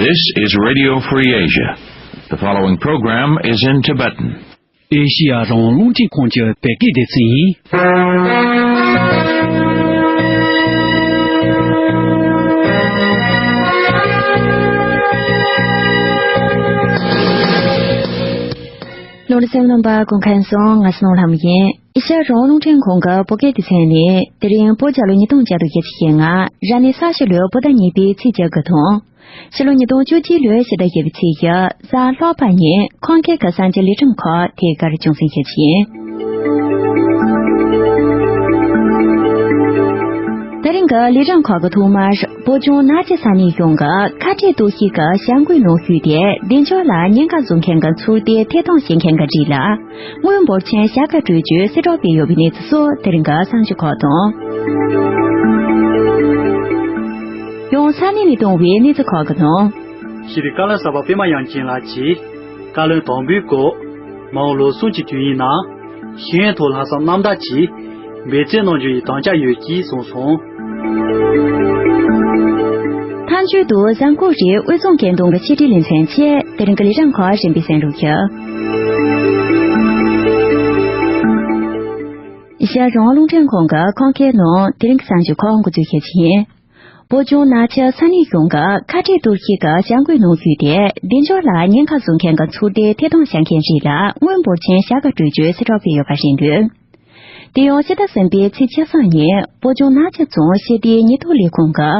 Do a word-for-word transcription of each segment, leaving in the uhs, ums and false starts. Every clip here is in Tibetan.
This is Radio Free Asia. The following program is in Tibetan. ཨེ་ཤི་ཡ་རང་དབང་རླུང་འཕྲིན་ཁང་གི་བོད་སྐད་སྡེ་ཚན་ཡིན། ལོ་རེ་སེམས་ནང་པ་གུང་ཁན་སོང་ང་སྣང་ལྷམ་ཡིན། ཨེ་ཤ་ཡ་རང་དབང་རླུང་འཕྲིན་ཁང་གི་བོད་སྐད་སྡེ་ཚན་ནས་དེ་རིང་བོད་རྒྱལ་ལོ་ཉིས་སྟོང་བརྒྱ་དང་བརྒྱད་ཅུ་ཞེ་ལྔ་ར་ནི་ས་ཤི་ལོའི་བོད་ཟླ་གཉིས་པའི་ཚེས་བཅུ་དགུ་དང་། ཕྱི་ལོ་ཉིས་སྟོང་བཅུ་གཅིག་ལོའི་ཕྱི་ཟླ་བཞི་པའི་ཚེས་བཞི་གཟའ་ལྷག་པ་ཉིན་ཁམས་སྐད་ཁ་སང་གི་ལས་རིམ་ཁག་དེ་གར་རྒྱང་སྲིང་བྱེད་ཀྱི་ཡིན། དེ་རིང་གི་ལས་རིམ་ཁག་གི་ཐོག་མར་བོད་ལྗོངས་ནག་ཆུ་ས་གནས་གཞུང་གི་ཁ་བྲལ་གཏོར་བཤིག་གི་བྱ་འགུལ་ནང་ཞུགས་ཏེ་བདེ་འཇགས་ལ་ཉེན་ཁ་བཟོ་མཁན་གྱི་ཚོགས་སྡེ་ཐད་གཏོང་བྱེད་མཁན་གྱི་རིགས་ལ། དངུལ་འབོར་ཆེན་བྱ་དགའ་སྤྲོད་རྒྱུའི་གསལ་བསྒྲགས་སྤེལ་ཡོད་པའི་གནས་ཚུལ་སོགས་དེ་རིང་གི་གསར་འགྱུར་ཁག་དང་། ཡང་ས་གནས་ནས་བཏང་བའི་གནས་ཚུལ་ཁག་གི་ནང་། ཤེས་རིག་བཀའ་བློན་གསར་པ་པད་མ་དབྱངས་ཅན་ལགས་ཀྱིས་བཀའ་བློན་དམ་འབུལ་སྐོར། མ་འོངས་ལོ་གསུམ་གྱི་དུས་ཡུན་ནང་ཤེས་ཡོན་ཐོག་ལྷག་བསམ་རྣམ་དག་གིས་འབད་བརྩོན་གནང་རྒྱུ་ཡི་དམ་བཅའ་ཡོད་ཅེས་གསུངས་སོང་། མཐའ་མཇུག་ཏུ་གཟའ་འཁོར་རེའི་དབུས་གཙང་སྐད་གདངས་ཀྱི་ཕྱི་དྲིལ་ལེ་ཚན་བཅས་དེ་རིང་གི་ལས་རིམ་ཁག་གཞན་པའི་གསན་རོགས་ཞུ། ཨེ་ཤ་ཡ་རང་དབང་རླུང་འཕྲིན་ཁང་གི་ཁམས་སྐད་ནང་དེ་རིང་གི་གསར་འགྱུར་ཁག་འགོ་འཛུགས་བྱེད་ཀྱི་ཡིན། བོད་ལྗོངས་ནག་ཆུ་ས་གནས་གཞུང་གི་ཁ་བྲལ་གཏོར་བཤིག་གི་བྱ་འགུལ་ནང་ཞུགས་ཏེ་བདེ་འཇགས་ལ་ཉེན་ཁ་བཟོ་མཁན་གྱི་ཚོགས་སྡེ་ཐད་གཏོང་བྱ་མཁན་རིགས་ལ་དངུལ་འབོར་ཆེན་བྱ་དགའ་སྤྲོད་རྒྱུའི་གསལ་བསྒྲགས་སྤེལ་ཡོད་པ་རེད་འདུག་དེ་ཡང་ཕྱི་ཟླ་གསུམ་པའི་ཚེས་བཅུ་གསུམ་ཉིན་བོད་ལྗོངས་ནག་ཆུ་རྫོང་ཞི་བདེའི་ཉེན་རྟོག་ལས་ཁུངས་ཀྱི་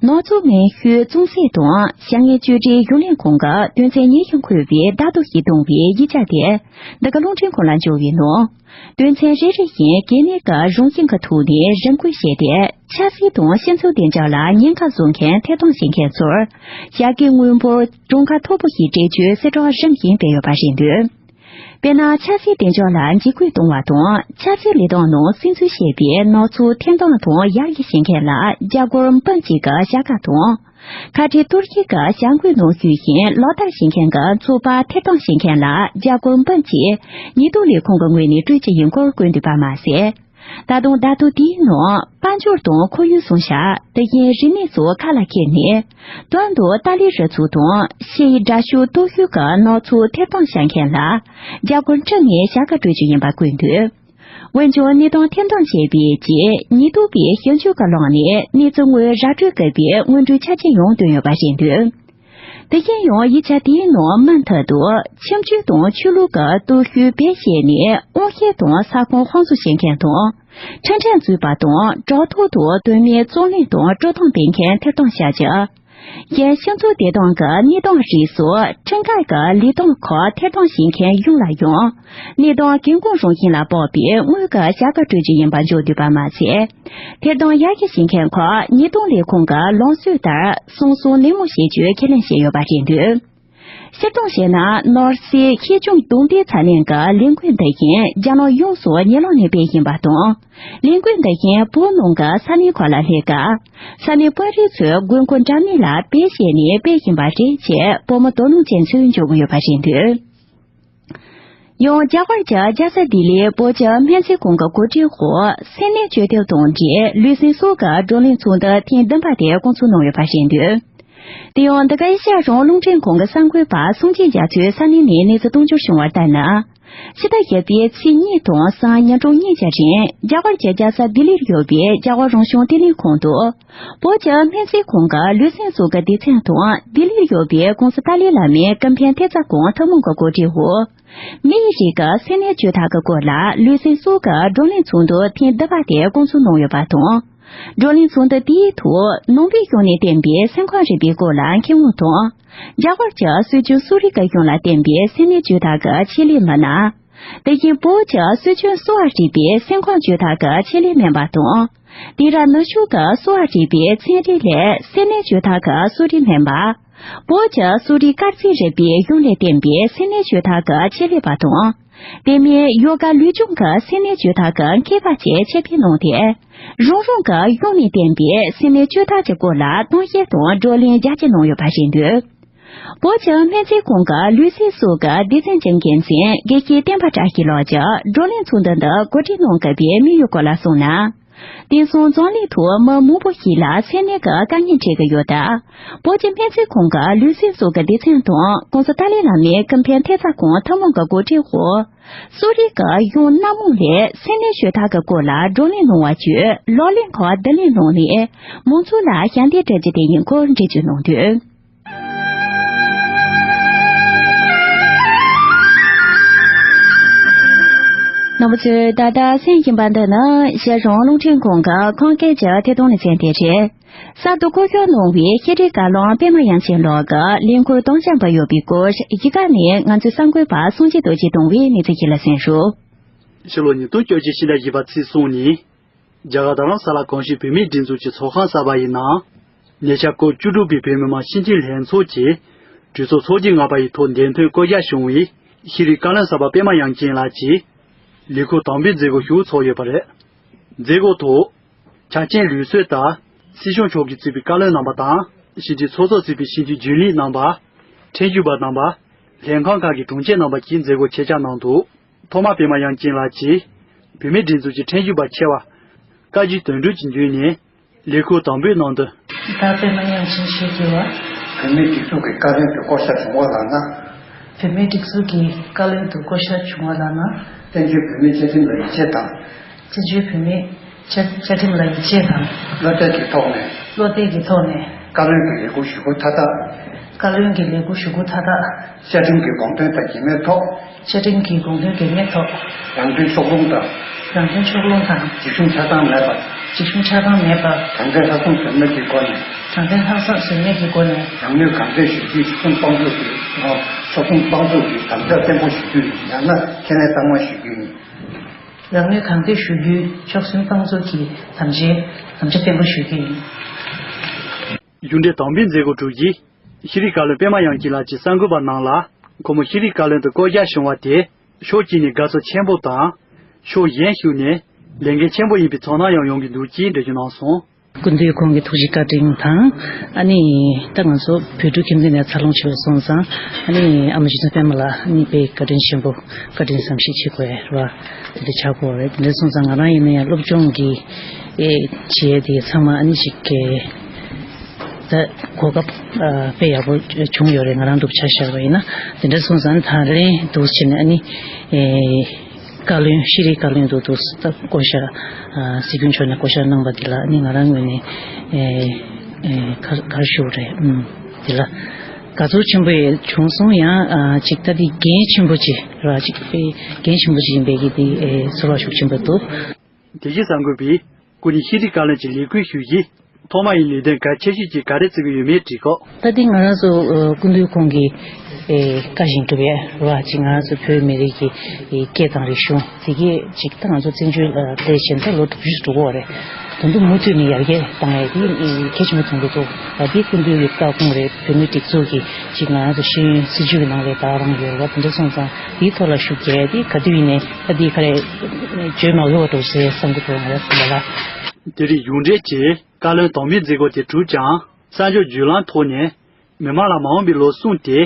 ནག་ཚོང་སྨན་ཤོད་གཙང་སེལ་དང་བྱ་ངན་བཅོས་སྒྲིག་གཞུང་ལས་ཁང་གི་དོན་ཚན་ཉི་ཤུ་འཁོད་པའི་བརྡ་ཐོ་ཞིག་བཏོན་པའི་ཡིག་ཆ་དེ་འདི་ག་རླུང་འཕྲིན་ཁང་ལ་འབྱོར་བའི་ནང་། དོན་ཚན་རེ་རེ་བཞིན་གལ་གནད་ཀྱི་རང་བཞིན་གྱི་ཐོག་ནས་རིམ་བཀོད་བྱས་ཏེ་ཆབ་སྲིད་དང་སྤྱི་ཚོགས་བདེ་འཇགས་ལ་ཉེན་ཁ་བཟོ་མཁན་ཐད་གཏོང་བྱེད་མཁན་ཚོར་བྱ་དགའི་དངུལ་འབོར་གྲངས་ཀ་མཐོ་པོ་ཞིག་སྤྲད་རྒྱུའི་གསལ་བསྒྲགས་རིམ་བཞིན་སྤེལ་ཡོད་པ་རེད་འདུག་དཔེར་ན། ཆབ་སྲིད་བདེ་འཇགས་ལ་འཇིགས་སྐུལ་གཏོང་བ་དང་ཆབ་སྲིད་ལས་དོན་ནང་སིམ་འཛུལ་བྱས་པའི་ནག་ཚོང་འཐེན་སྟངས་དང་ཡར་རྒྱས་བྱེད་མཁན་ལ་རྒྱ་སྒོར་འབུམ་གཅིག་གི་བྱ་དགའ་དང་། ཁ་བྲལ་གཏོར་བཤིག་གི་བྱ་འགུལ་ནང་ཞུགས་ཤིང་ལག་བསྟར་བྱེད་མཁན་གྱི་ཚོགས་པ་ཐད་གཏོང་བྱེད་མཁན་ལ་རྒྱ་སྒོར་འབུམ་གཅིག་ཉེན་རྟོག་ལས་ཁུངས་ཀྱི་ངོས་ནས་སྤྲོད་ཀྱི་ཡིན་སྐོར་བཀོད་འདུག་པ་མ་ཟད། ད་དུང་བརྡ་ཐོ་དེའི་ནང་དཔལ་འབྱོར་དང་ཁོར་ཡུག་སྲུང་བྱ། དེ་བཞིན་རིག་གནས་སོགས་ཁ་ལ་འཁྱེར་ནས། དོན་དུ་ཏཱ་ལའི་རུ་ཚོགས་དང་ཕྱི་ཡི་དགྲ་ཤོག་སྟོབས་ཤུགས་ཀྱི་ནག་ཚོང་ཐེར་གཏོང་བྱ་མཁན་ལ་རྒྱ་སྒོར་ཁྲི་ལྔའི་བྱ་དགའ་སྤྲོད་རྒྱུ་ཡིན་པ་བཀོད་འདུག་འོན་ཀྱང་གནས་སྟངས་ཐེར་འདོན་བྱས་པའི་རྗེས་ཉེན་རྟོག་པས་ཞིབ་འཇུག་གི་ལམ་ནས་གནས་ཚུལ་དངོས་ར་སྤྲོད་དགོས་པའི་སྔོན་འགྲོའི་ཆ་རྐྱེན་ཡང་བཏོན་ཡོད་པ་རེད་འདུག་དེ་བཞིན་ཡང་ཡིག་ཆ་དེའི་ནང་མུ་མཐུད་དུ་ཁྱིམ་སྤྱོད་དང་ཆོས་ལུགས་ཀྱི་སྟོབས་ཤུགས་བེད་སྤྱད་ནས་དབང་ཤེད་དང་ས་ཁོངས་དབང་བཟུང་བྱེད་མཁན་དང་། ཁྲིམས་ཁྲིམས་རྩོད་པ་དང་དྲག་ཐོག་ཏུ་དོན་མེད་བཙོག་ལེན་དང་སྤྲོད་སྟངས་སྤེལ་མཁན་ཐེར་གཏོང་བྱ་རྒྱུ། གཞན་སྤྱི་ཚོགས་བདེ་ཐང་གི་གནས་སྟངས་རིགས་སུ་ཁྲིམས་འགལ་གྱི་ལས་སྟངས་ཁག་ཐེར་གཏོང་བྱེད་མཁན་ཡོངས་ལ་ཡང་གནས་སྟངས་གལ་འགངས་རང་བཞིན་ལ་དཔག་པའི་དངུལ་གྱི་བྱ་དགའ་སྤྲོད་རྒྱུ་ཡིན་པ་འཇོག་འདུག་པ་མ་ཟད། ཐེར་གཏོང་ཡར་རྒྱས་བྱེད་མཁན་ཁག་ཉེས་རྡུང་ལས་ཁུངས་ཀྱི་ལམ་སྲོལ་ལྟར་གསང་གསུམ་ནན་མོ་བྱེད་རྒྱུའི་ཁས་ལེན་བྱས་ཡོད་པ་རེད་འདུག་སྤྱིར་བཏང་བྱས་ན་ནོར་སྲིད་ཤེས་སྐྱོང་རྡུང་རྡེག་ཚད་ལེན་གྱི་ལས་འགུལ་འདི་བཞིན་རྒྱལ་ནང་ཡོངས་སུ་ཉེ་ལམ་ནས་སྤེལ་བཞིན་པ་དང་། ལས་འགུལ་འདི་བཞིན་བོད་ནང་གི་ས་གནས་ཁག་ལ་སླེབས་སྐབས། ས་གནས་དཔོན་རིགས་ཚོས་དགོས་མཁོ་འདྲ་མིན་ལ་བེད་སྤྱད་ནས་སྤེལ་བཞིན་པ་རེད་ཅེས་བོད་མི་དོ་སྣང་ཅན་ཚོས་འཇོག་གི་ཡོད་པ་རེད་འདུག་ཡང་རྒྱ་གར་གྱི་རྒྱལ་ས་ལྡི་ལིའི་བོད་ཀྱི་སྨན་རྩིས་ཁང་གི་གོ་སྒྲིག་འོག་སེམས་ནད་བཅོས་ཐབས་དང་འབྲེལ་ལུས་སེམས་སོགས་ཀྱི་བགྲོ་གླེང་ཚོགས་འདུ་ཐེངས་བདུན་པ་དེ་བསྐོང་ཚོགས་གནང་ཡོད་པ་རེད་འདུག་དེ་ཡང་འདི་ག་ཨེ་ཤ་ཡ་རང་དབང་རླུང་འཕྲིན་ཁང་གི་གསར་འགོད་པ་སངས་རྒྱས་རྒྱ་མཚོས་ས་གནས་ནས་གནས་ཚུལ་གཏོང་འབྱོར་བྱུང་བ་ལྟར་ན། ཕྱི་ཟླ་བཞི་པའི་ཚེས་གཉིས་དང་གཟའ་ཉི་གྲངས་གཉིས་ཀྱི་རིང་རྒྱ་གར་གྱི་རྒྱལ་ས་ལྡི་ལིར་ཡོད་པའི་རྒྱ་གར་རང་སྐྱོང་ལྟེ་གནས་ཁང་དུ། བོད་ཀྱི་སྨན་རྩིས་ཁང་གི་ལུས་སེམས་སོགས་ཀྱི་སྡེ་ཚན་དང་ལྡི་ལིར་ཡོད་པའི་ཀོང་སི་ཏཱ་ལའི་བླ་མའི་ཀུན་ཕན་ཐེབས་རྩ་ཁང་ཐུན་མོང་གི་གོ་སྒྲིག་འོག་མི་ཡི་རིགས་ཀྱི་སེམས་ནད་བཅོས་ཐབས་ཀྱི་སྐོར་ལ་ལུས་སེམས་སོགས་ཀྱི་བགྲོ་གླེང་ཚོགས་འདུ་ཐེངས་བདུན་པ་དེ་བསྐོང་ཚོགས་གནང་ཡོད་པ་དང་། བགྲོ་གླེང་ཚོགས་འདུ་དེའི་ཐོག་ནང་པའི་གཞུང་ནས་བསྟན་པའི་སེམས་ཁམས་རིག་པའི་སྐོར་ལ་མཁས་དབང་དང་། རྒྱ་གར་གྱི་སྲོལ་རྒྱུན་གསོ་རིག་གི་གཞུང་ལ་བརྟེན་པའི་སེམས་ནད་བཅོས་ཐབས་ཀྱི་ཆེད་ལས་མི་སྣ། དེ་བཞིན་བོད་ཀྱི་སྲོལ་རྒྱུན་གསོ་བ་རིག་པའི་སེམས་ཁམས་བཅོས་ཐབས་ཀྱི་ཆེད་ལས་སྨན་པ་དང་། དེང་རབས་ནུབ་ཕྱོགས་ཀྱི་གསོ་བ་རིག་པའི་ཚན་རིག་ལས་སེམས་ནད་བཅོས་ཐབས་ཀྱི་གསོ་རིག་སྨན་པ། བོད་ཀྱི་གསོ་རིག་སྐར་རྩིས་རིག་པའི་གཞུང་ལས་བསྟན་པའི་སེམས་ནད་བཅོས་ཐབས་ཀྱི་ཆེད་ལས་པ་དང་། དེ་མིན་ཡོ་ག་ལུས་སྦྱོང་གི་སེམས་ནད་བཅོས་ཐབས་ཀྱི་མཁས་པ་བཅས་ཆེད་ཕེབས་གནང་སྟེ། རང་རང་གི་གཞུང་ནས་བསྟན་པའི་སེམས་ནད་བཅོས་ཐབས་ཀྱི་སྐོར་ལ་གཏམ་བཤད་དང་བགྲོ་གླེང་རྒྱ་སྐྱེད་གནང་ཡོད་པ་རེད་འདུག་བོད་ཀྱི་སྨན་རྩིས་ཁང་གི་ལུས་རྩལ་སོགས་ཀྱི་སྡེ་ཚན་གྱི་འགན་འཛིན་དགེ་བཤེས་བསྟན་པ་བཀྲ་ཤིས་ལགས་ཀྱིས་བགྲོ་གླེང་ཚོགས་འདུ་འདི་གོ་སྒྲིག་གནང་དགོས་པའི་དམིགས་ཡུལ་སྐོར་ལ་གསུངས་ན། དེང་སང་འཛམ་གླིང་ཐོག་མི་མང་པོ་ཞིག་ལ་ཚད་མེད་ཀྱི་དཀའ་ངལ་འཕྲད་ཀྱི་ཡོད་སྟབས། བོད་ཀྱི་སྨན་རྩིས་ཁང་གི་ལུས་རྩལ་སོགས་ཀྱི་སྡེ་ཚན་དང་ྋགོང་ས་ཏཱ་ལའི་བླ་མའི་ཀུན་ཕན་ཐེབས་རྩ་ཁང་ཐུན་མོང་གི་འགོ་ཁྲིད་འོག་གསོ་རིག་གི་གཞུང་སྣ་མང་ལས་ཚད་མེད་ཞུ་དག་གི་སྐོར་ལ་བགྲོ་གླེང་གནང་བ་བརྒྱུད་ལག་ལེན་ཁག་བསྡུ་ལེན་གནང་ནས་མང་ཚོགས་ལ་ཞལ་འདེབས་སྤྲད་རྒྱུ་དེ་ཡིན་སྐོར་འགྲེལ་བརྗོད་གནང་འདུག་རྣམ་པ་ཚོས་ད་ལྟ་གསན་བཞིན་པ་འདི་ནི་གཞིས་གྲོང་རླུང་འཕྲིན་ཁང་གི་ཁམས་སྐད་ཀྱི་ཐད་གཏོང་ལེ་ཚན་དེ་རེད། གསར་དུ་བརྐོ་བཞག་གནང་བའི་ཤེས་རིག་བཀའ་བློན་པད་མ་དབྱངས་ཅན་ལགས་ཀྱི་ལས་འཁུར་དམ་བཅའ་འབུལ་ཡོད་པའི་སྐོར་གཞིས་ཀ་ནས་ང་ཚོའི་གསར་འགོད་པ་སངས་རྒྱས་རྡོ་རྗེས་བཏང་བའི་གནས་ཚུལ་ཞིག་ལ་གསན་ཞུ། ཕྱི་ལོ་ཉིས་སྟོང་བཅོ་བརྒྱད་ཕྱི་ཟླ་བཞི་པ་ཚེས་གསུམ་ཉིན། རྒྱ་གར་རྡ་རམ་ས་ལ་གངས་ཤིང་བུད་མེད་སྒྲིག་འཛུགས་ཀྱི་ཚོགས་ཁང་གསར་པ་ཡི་ནང་། ཉེ་ཆར་སྐོར་བཅུ་དྲུག་པའི་བོད་མི་མང་སྤྱི་འཐུས་ལྷན་ཚོགས་ཀྱི་གྲོས་ཚོགས་ཚོགས་ཆེན་ལྔ་པ་ཡི་ཐོག་འདེམས་ཐོན་བསྐོ་གཞག་བྱུང་བའི་ཤེས་རིག་བཀའ་བློན་གསར་པ་པད་མ་དབྱངས་ཅན་ལགས་ཀྱིས་ལས་ཁུར་དམ་འབུལ་མཛད་སྒོ་ཞིག་ཚོགས་ཡོད་པ་རེད། མཛད་སྒོ་ཐོག་ཆ་རྐྱེན་ལུགས་སྲོལ་ལྟར་སྲིད་སྐྱོང་མཆོག་གིས་གཙོས་པའི་བཀའ་བློན་རྣམ་པ་དང་། ཕྱི་དྲིལ་ཚོགས་གཙོ་གཙོས་པའི་སྤྱི་འཐུས་རྒྱུན་ལས་རྣམ་པ། ཁྲིམས་ཞིབ་པ་རྣམ་པ། ལྷན་ཁང་ཁག་གི་དྲུང་ཆེ་རྣམ་པ་བཅས་མཛད་སྒོ་ཆེད་བཅར་གནང་འདུག་ཐོག་མར་པད་མ་དབྱངས་ཅན་ལགས་ཀྱིས་བུད་མེད་སྒྲིག་འཛུགས་ཀྱི་ཁྲིམས་ཞིབ་པ་ཆེ་བ། བཀའ་བརྒྱུད་དོན་གྲུབ་ཀྱི་མདུན་ནས་ལས་ཁུར་དམ་འབུལ་གནང་དོན། བདག་པད་མ་དབྱངས་ཅན་ཞེས་བགྱི་བ། བུད་མེད་སྒྲིག་འཛུགས་ཀྱི་བཀའ་བློན་དུ་བསྐོ་གཞག་བྱུང་བ་ལགས་ན། བུད་མེད་སྒྲིག་འཛུགས་ཀྱི་བཀའ་བློན་དུ་བསྐོ་གཞག་བྱུང་བ་ལགས་ན། བཙན་བྱོལ་བོད་མིའི་བཅའ་ཁྲིམས་ལ་ཡིད་ཆེས་དང་། བཙན་བྱོལ་བོད་མིའི་བཅའ་བཅའ་ཁྲིམས་ལ་ཡིད་ཆེས་དང་། བློ་གཏད་ཀྱི་ཐོག་ནས། བློ་གཏད་ཀྱི་ཐོག་ནས། བཀའ་བློན་གྱི་ལས་འཁུར་ཞུ་སྒོ་མཐའ་དག་བཀའ་བློན་གྱི་ལས་འཁུར་ཞུ་སྒོ་མཐའ་དག་བཅའ་ཁྲིམས་ཀྱི་དགོངས་དོན་དང་འགལ་མེད་ཐོག་བཅའ་ཁྲིམས་ཀྱི་དགོངས་དོན་འགལ་མེད་ཐོག་རང་དོན་ཕྱོགས་ལྷུང་དང་། རང་དོན་ཕྱོགས་ལྷུང་དང་། འཇིགས་ཞུམ་ཆགས་སྡང་མེད་པར། འཇིགས་ཞུམ་ཆགས་སྡང་མེད་པར། དྲང་བདེན་ལྷག་བསམ་ཟོལ་མེད་ཀྱི་སྒོ་ནས། དྲང་བདེན་ལྷག་བསམ་ཟོལ་མེད་ཀྱི་སྒོ་ནས། རང་ནུས་གང་ཐོན་ཞུ་རྒྱུའི་ཕྱོགས་སོང་དཔང་འཛུགས་ཀྱི་ཕྱོགས་སོང་དཔང་འཛུགས་ཀྱི་དམ་བཅའ་བརྟན་པོ་ཞུ་རྒྱུ་ཡིན། ཡང་ན་ཁས་ལེན་གཙང་མ་ཞུ་རྒྱུ་ཡིན། རང་ནུས་གང་ཐོན་ཞུ་རྒྱུའི་ཕྱོགས་སོང་དཔང་འཛུགས་ཀྱི་དམ་བཅའ་དམ་བཅའ་བརྟན་པོ་ཞུ་རྒྱུ་ཡིན། གཞུང་འབྲེལ་དམ་འབུལ་མཛད་སྒོ་གྲུབ་རྗེས། ཤེས་རིག་བཀའ་བློན་པད་མ་དབྱངས་ཅན་ལགས་ཀྱིས་གསར་འགོད་པ་རྣམས་ལ། ཁོ་མོ་ཤེས་རིག་བཀའ་བློན་དུ་བསྐོ་གཞག་བྱུང་བ་དེ། ཕྱོགས་གཅིག་ནས་དགའ་ཚོར་ཆེན་པོ་དང་། ཕྱོགས་གཞན་ཞིག་ནས་ལས་འགན་ཆེན་པོ་ཡིན་པའི་ཚོར་སྣང་ཡང་ཡོང་གི་འདུག་ཅེས་འགྲེལ་བརྗོད་གནང་སོང་། སྐུ་མདུན་ཁོང་གི་ཐུགས་རྗེ་བཀའ་དྲིན་དང་། ཨ་ནི་ད་ང་ཚོ་བོད་ཕྲུག་ཁྱིམ་མཚེས་ནས་འཚར་ལོངས་བྱས་པ་སོང་ཙང་། ཨ་ནི་ཨ་མ་རྗེ་བཙུན་པད་མ་ལགས་ཨ་ནི་དཔེ་བཀའ་དྲིན་ཆེན་པོ། བཀའ་དྲིན་བསམ་ཤེས་བྱེད་དགོས་རེད་བ། དེ་འདྲ་ཆགས་ཀྱི་ཡོད་རེད། དེ་འདྲ་སོང་ཙང་ང་རང་ཡིན་ན་ཡང་སློབ་སྦྱོང་གི་ཨེ་བྱེད་དེ་ཚང་མ་ཨ་ནི་ཅིག་གི་ད་གོ་སྐབས་ཨ་དཔེ་ཡག་པོ་བྱུང་ཡོད་རེད། ང་རང་འདུག་ཆ་བཞག་པ་ཡིན་ན། དེ་འདྲ་སོང་ཙང་ད་ལན་འདུག་བྱས་ནས་ཨ་ནི་ཨེ་བཀའ་བློན་ཤེས་རིག་བཀའ་བློན་དུ་འདུག་ད་བསྐོ་བཞག་ཨ་སྲིད་སྐྱོང་མཆོག་ནས་བསྐོ་བཞག་གནང་པ་དེ་ལ་ཨ་ནི་ང་རང་ངོས་ནས་ཨེ་ཨེ་ག་ག་རེ་ཞུ་དགོས་རེད། ཨུམ། དེ་ལ་དགའ་ཚོར་ཆེན་པོ་ཡང་བྱུང་སོང་། ཡང་ཨ་ཅིག་ད་དེ་འགན་ཆེན་པོ་ཅིག་ར་ཅིག་དཔེ་འགན་ཆེན་པོ་ཅིག་ཡིན་པའི་གི་དེ་ཨེ་ཚོར་བ་ཤུགས་ཆེན་པོ་འདུག་དེ་བཞིན་གསར་འགོད་པས་སྐུ་ཉིད་ཤེས་རིག་བཀའ་བློན་གྱི་ལས་འཁུར་ཞུས་རྗེས། ཐོག་མ་ཡི་ལས་དོན་གལ་ཆེ་ཤོས་ཀྱི་ག་རེ་བརྩི་གི་ཡོད་མེད་དྲིས་སྐབས། ད་ལྟའི་ང་རང་ཚོ་ཨ་སྐུ་མདུན་ཁོང་གི་ཨེ་བཀའ་བཞིན་སྒྲུབ་ཡ་ར་ཅིག་ང་རང་ཚོ་བོད་མི་རིགས་ཀྱི་ཨེ་སྐད་དང་རིག་གཞུང་དེ་གས་ཅིག་ད་ང་ཚོ་བཙན་བྱོལ་ཨ་སླེབས་བྱས་ད་ལོ་དྲུག་ཅུ་འགྲོ་གི་ཡོད་རེད། ད་དུང་མུ་མཐུད་ནས་ཡར་རྒྱས་བཏང་ཡ་དེ་ཨེ་གལ་ཆེན་པོ་མཐོང་གི་འདུག་ཨ་དེ་སྐུ་མདུན་གྱི་བཀའ་དགོངས་རེད། བོད་མིའི་སྒྲིག་འཛུགས་ཀྱི་ཅིག་ང་རང་ཚོ་ཤེས་ཡོན་སྲིད་བྱུས་ཀྱི་ནང་ལ་ད་རང་ཡོད་རེད་བ། དེ་འདྲ་སོང་ཙང་དེའི་ཐོག་ལ་ཤུགས་རྒྱག་ཡ་དེ་ག་དུས་ཡིན་ནའི་ད་དེ་ག་རེ་བརྗོད་མ་དགོས་པ་འགྲོ་ཟེར་བསམ་གྱི་འདུག་ང་རང་ཚོ་ལ། དེ་རིང་གཞུང་འབྲེལ་གྱིས་བཀའ་བློན་དམ་འབུལ་མཛད་སྒོ་དེ་གྲུབ་ཀྱང་། གསར་འགྱུར་བརྒྱུད་ལམ་ཐོག་ནས་མི་མང་ལ་མ་འོངས་པའི་ལོ་གསུམ་དེ་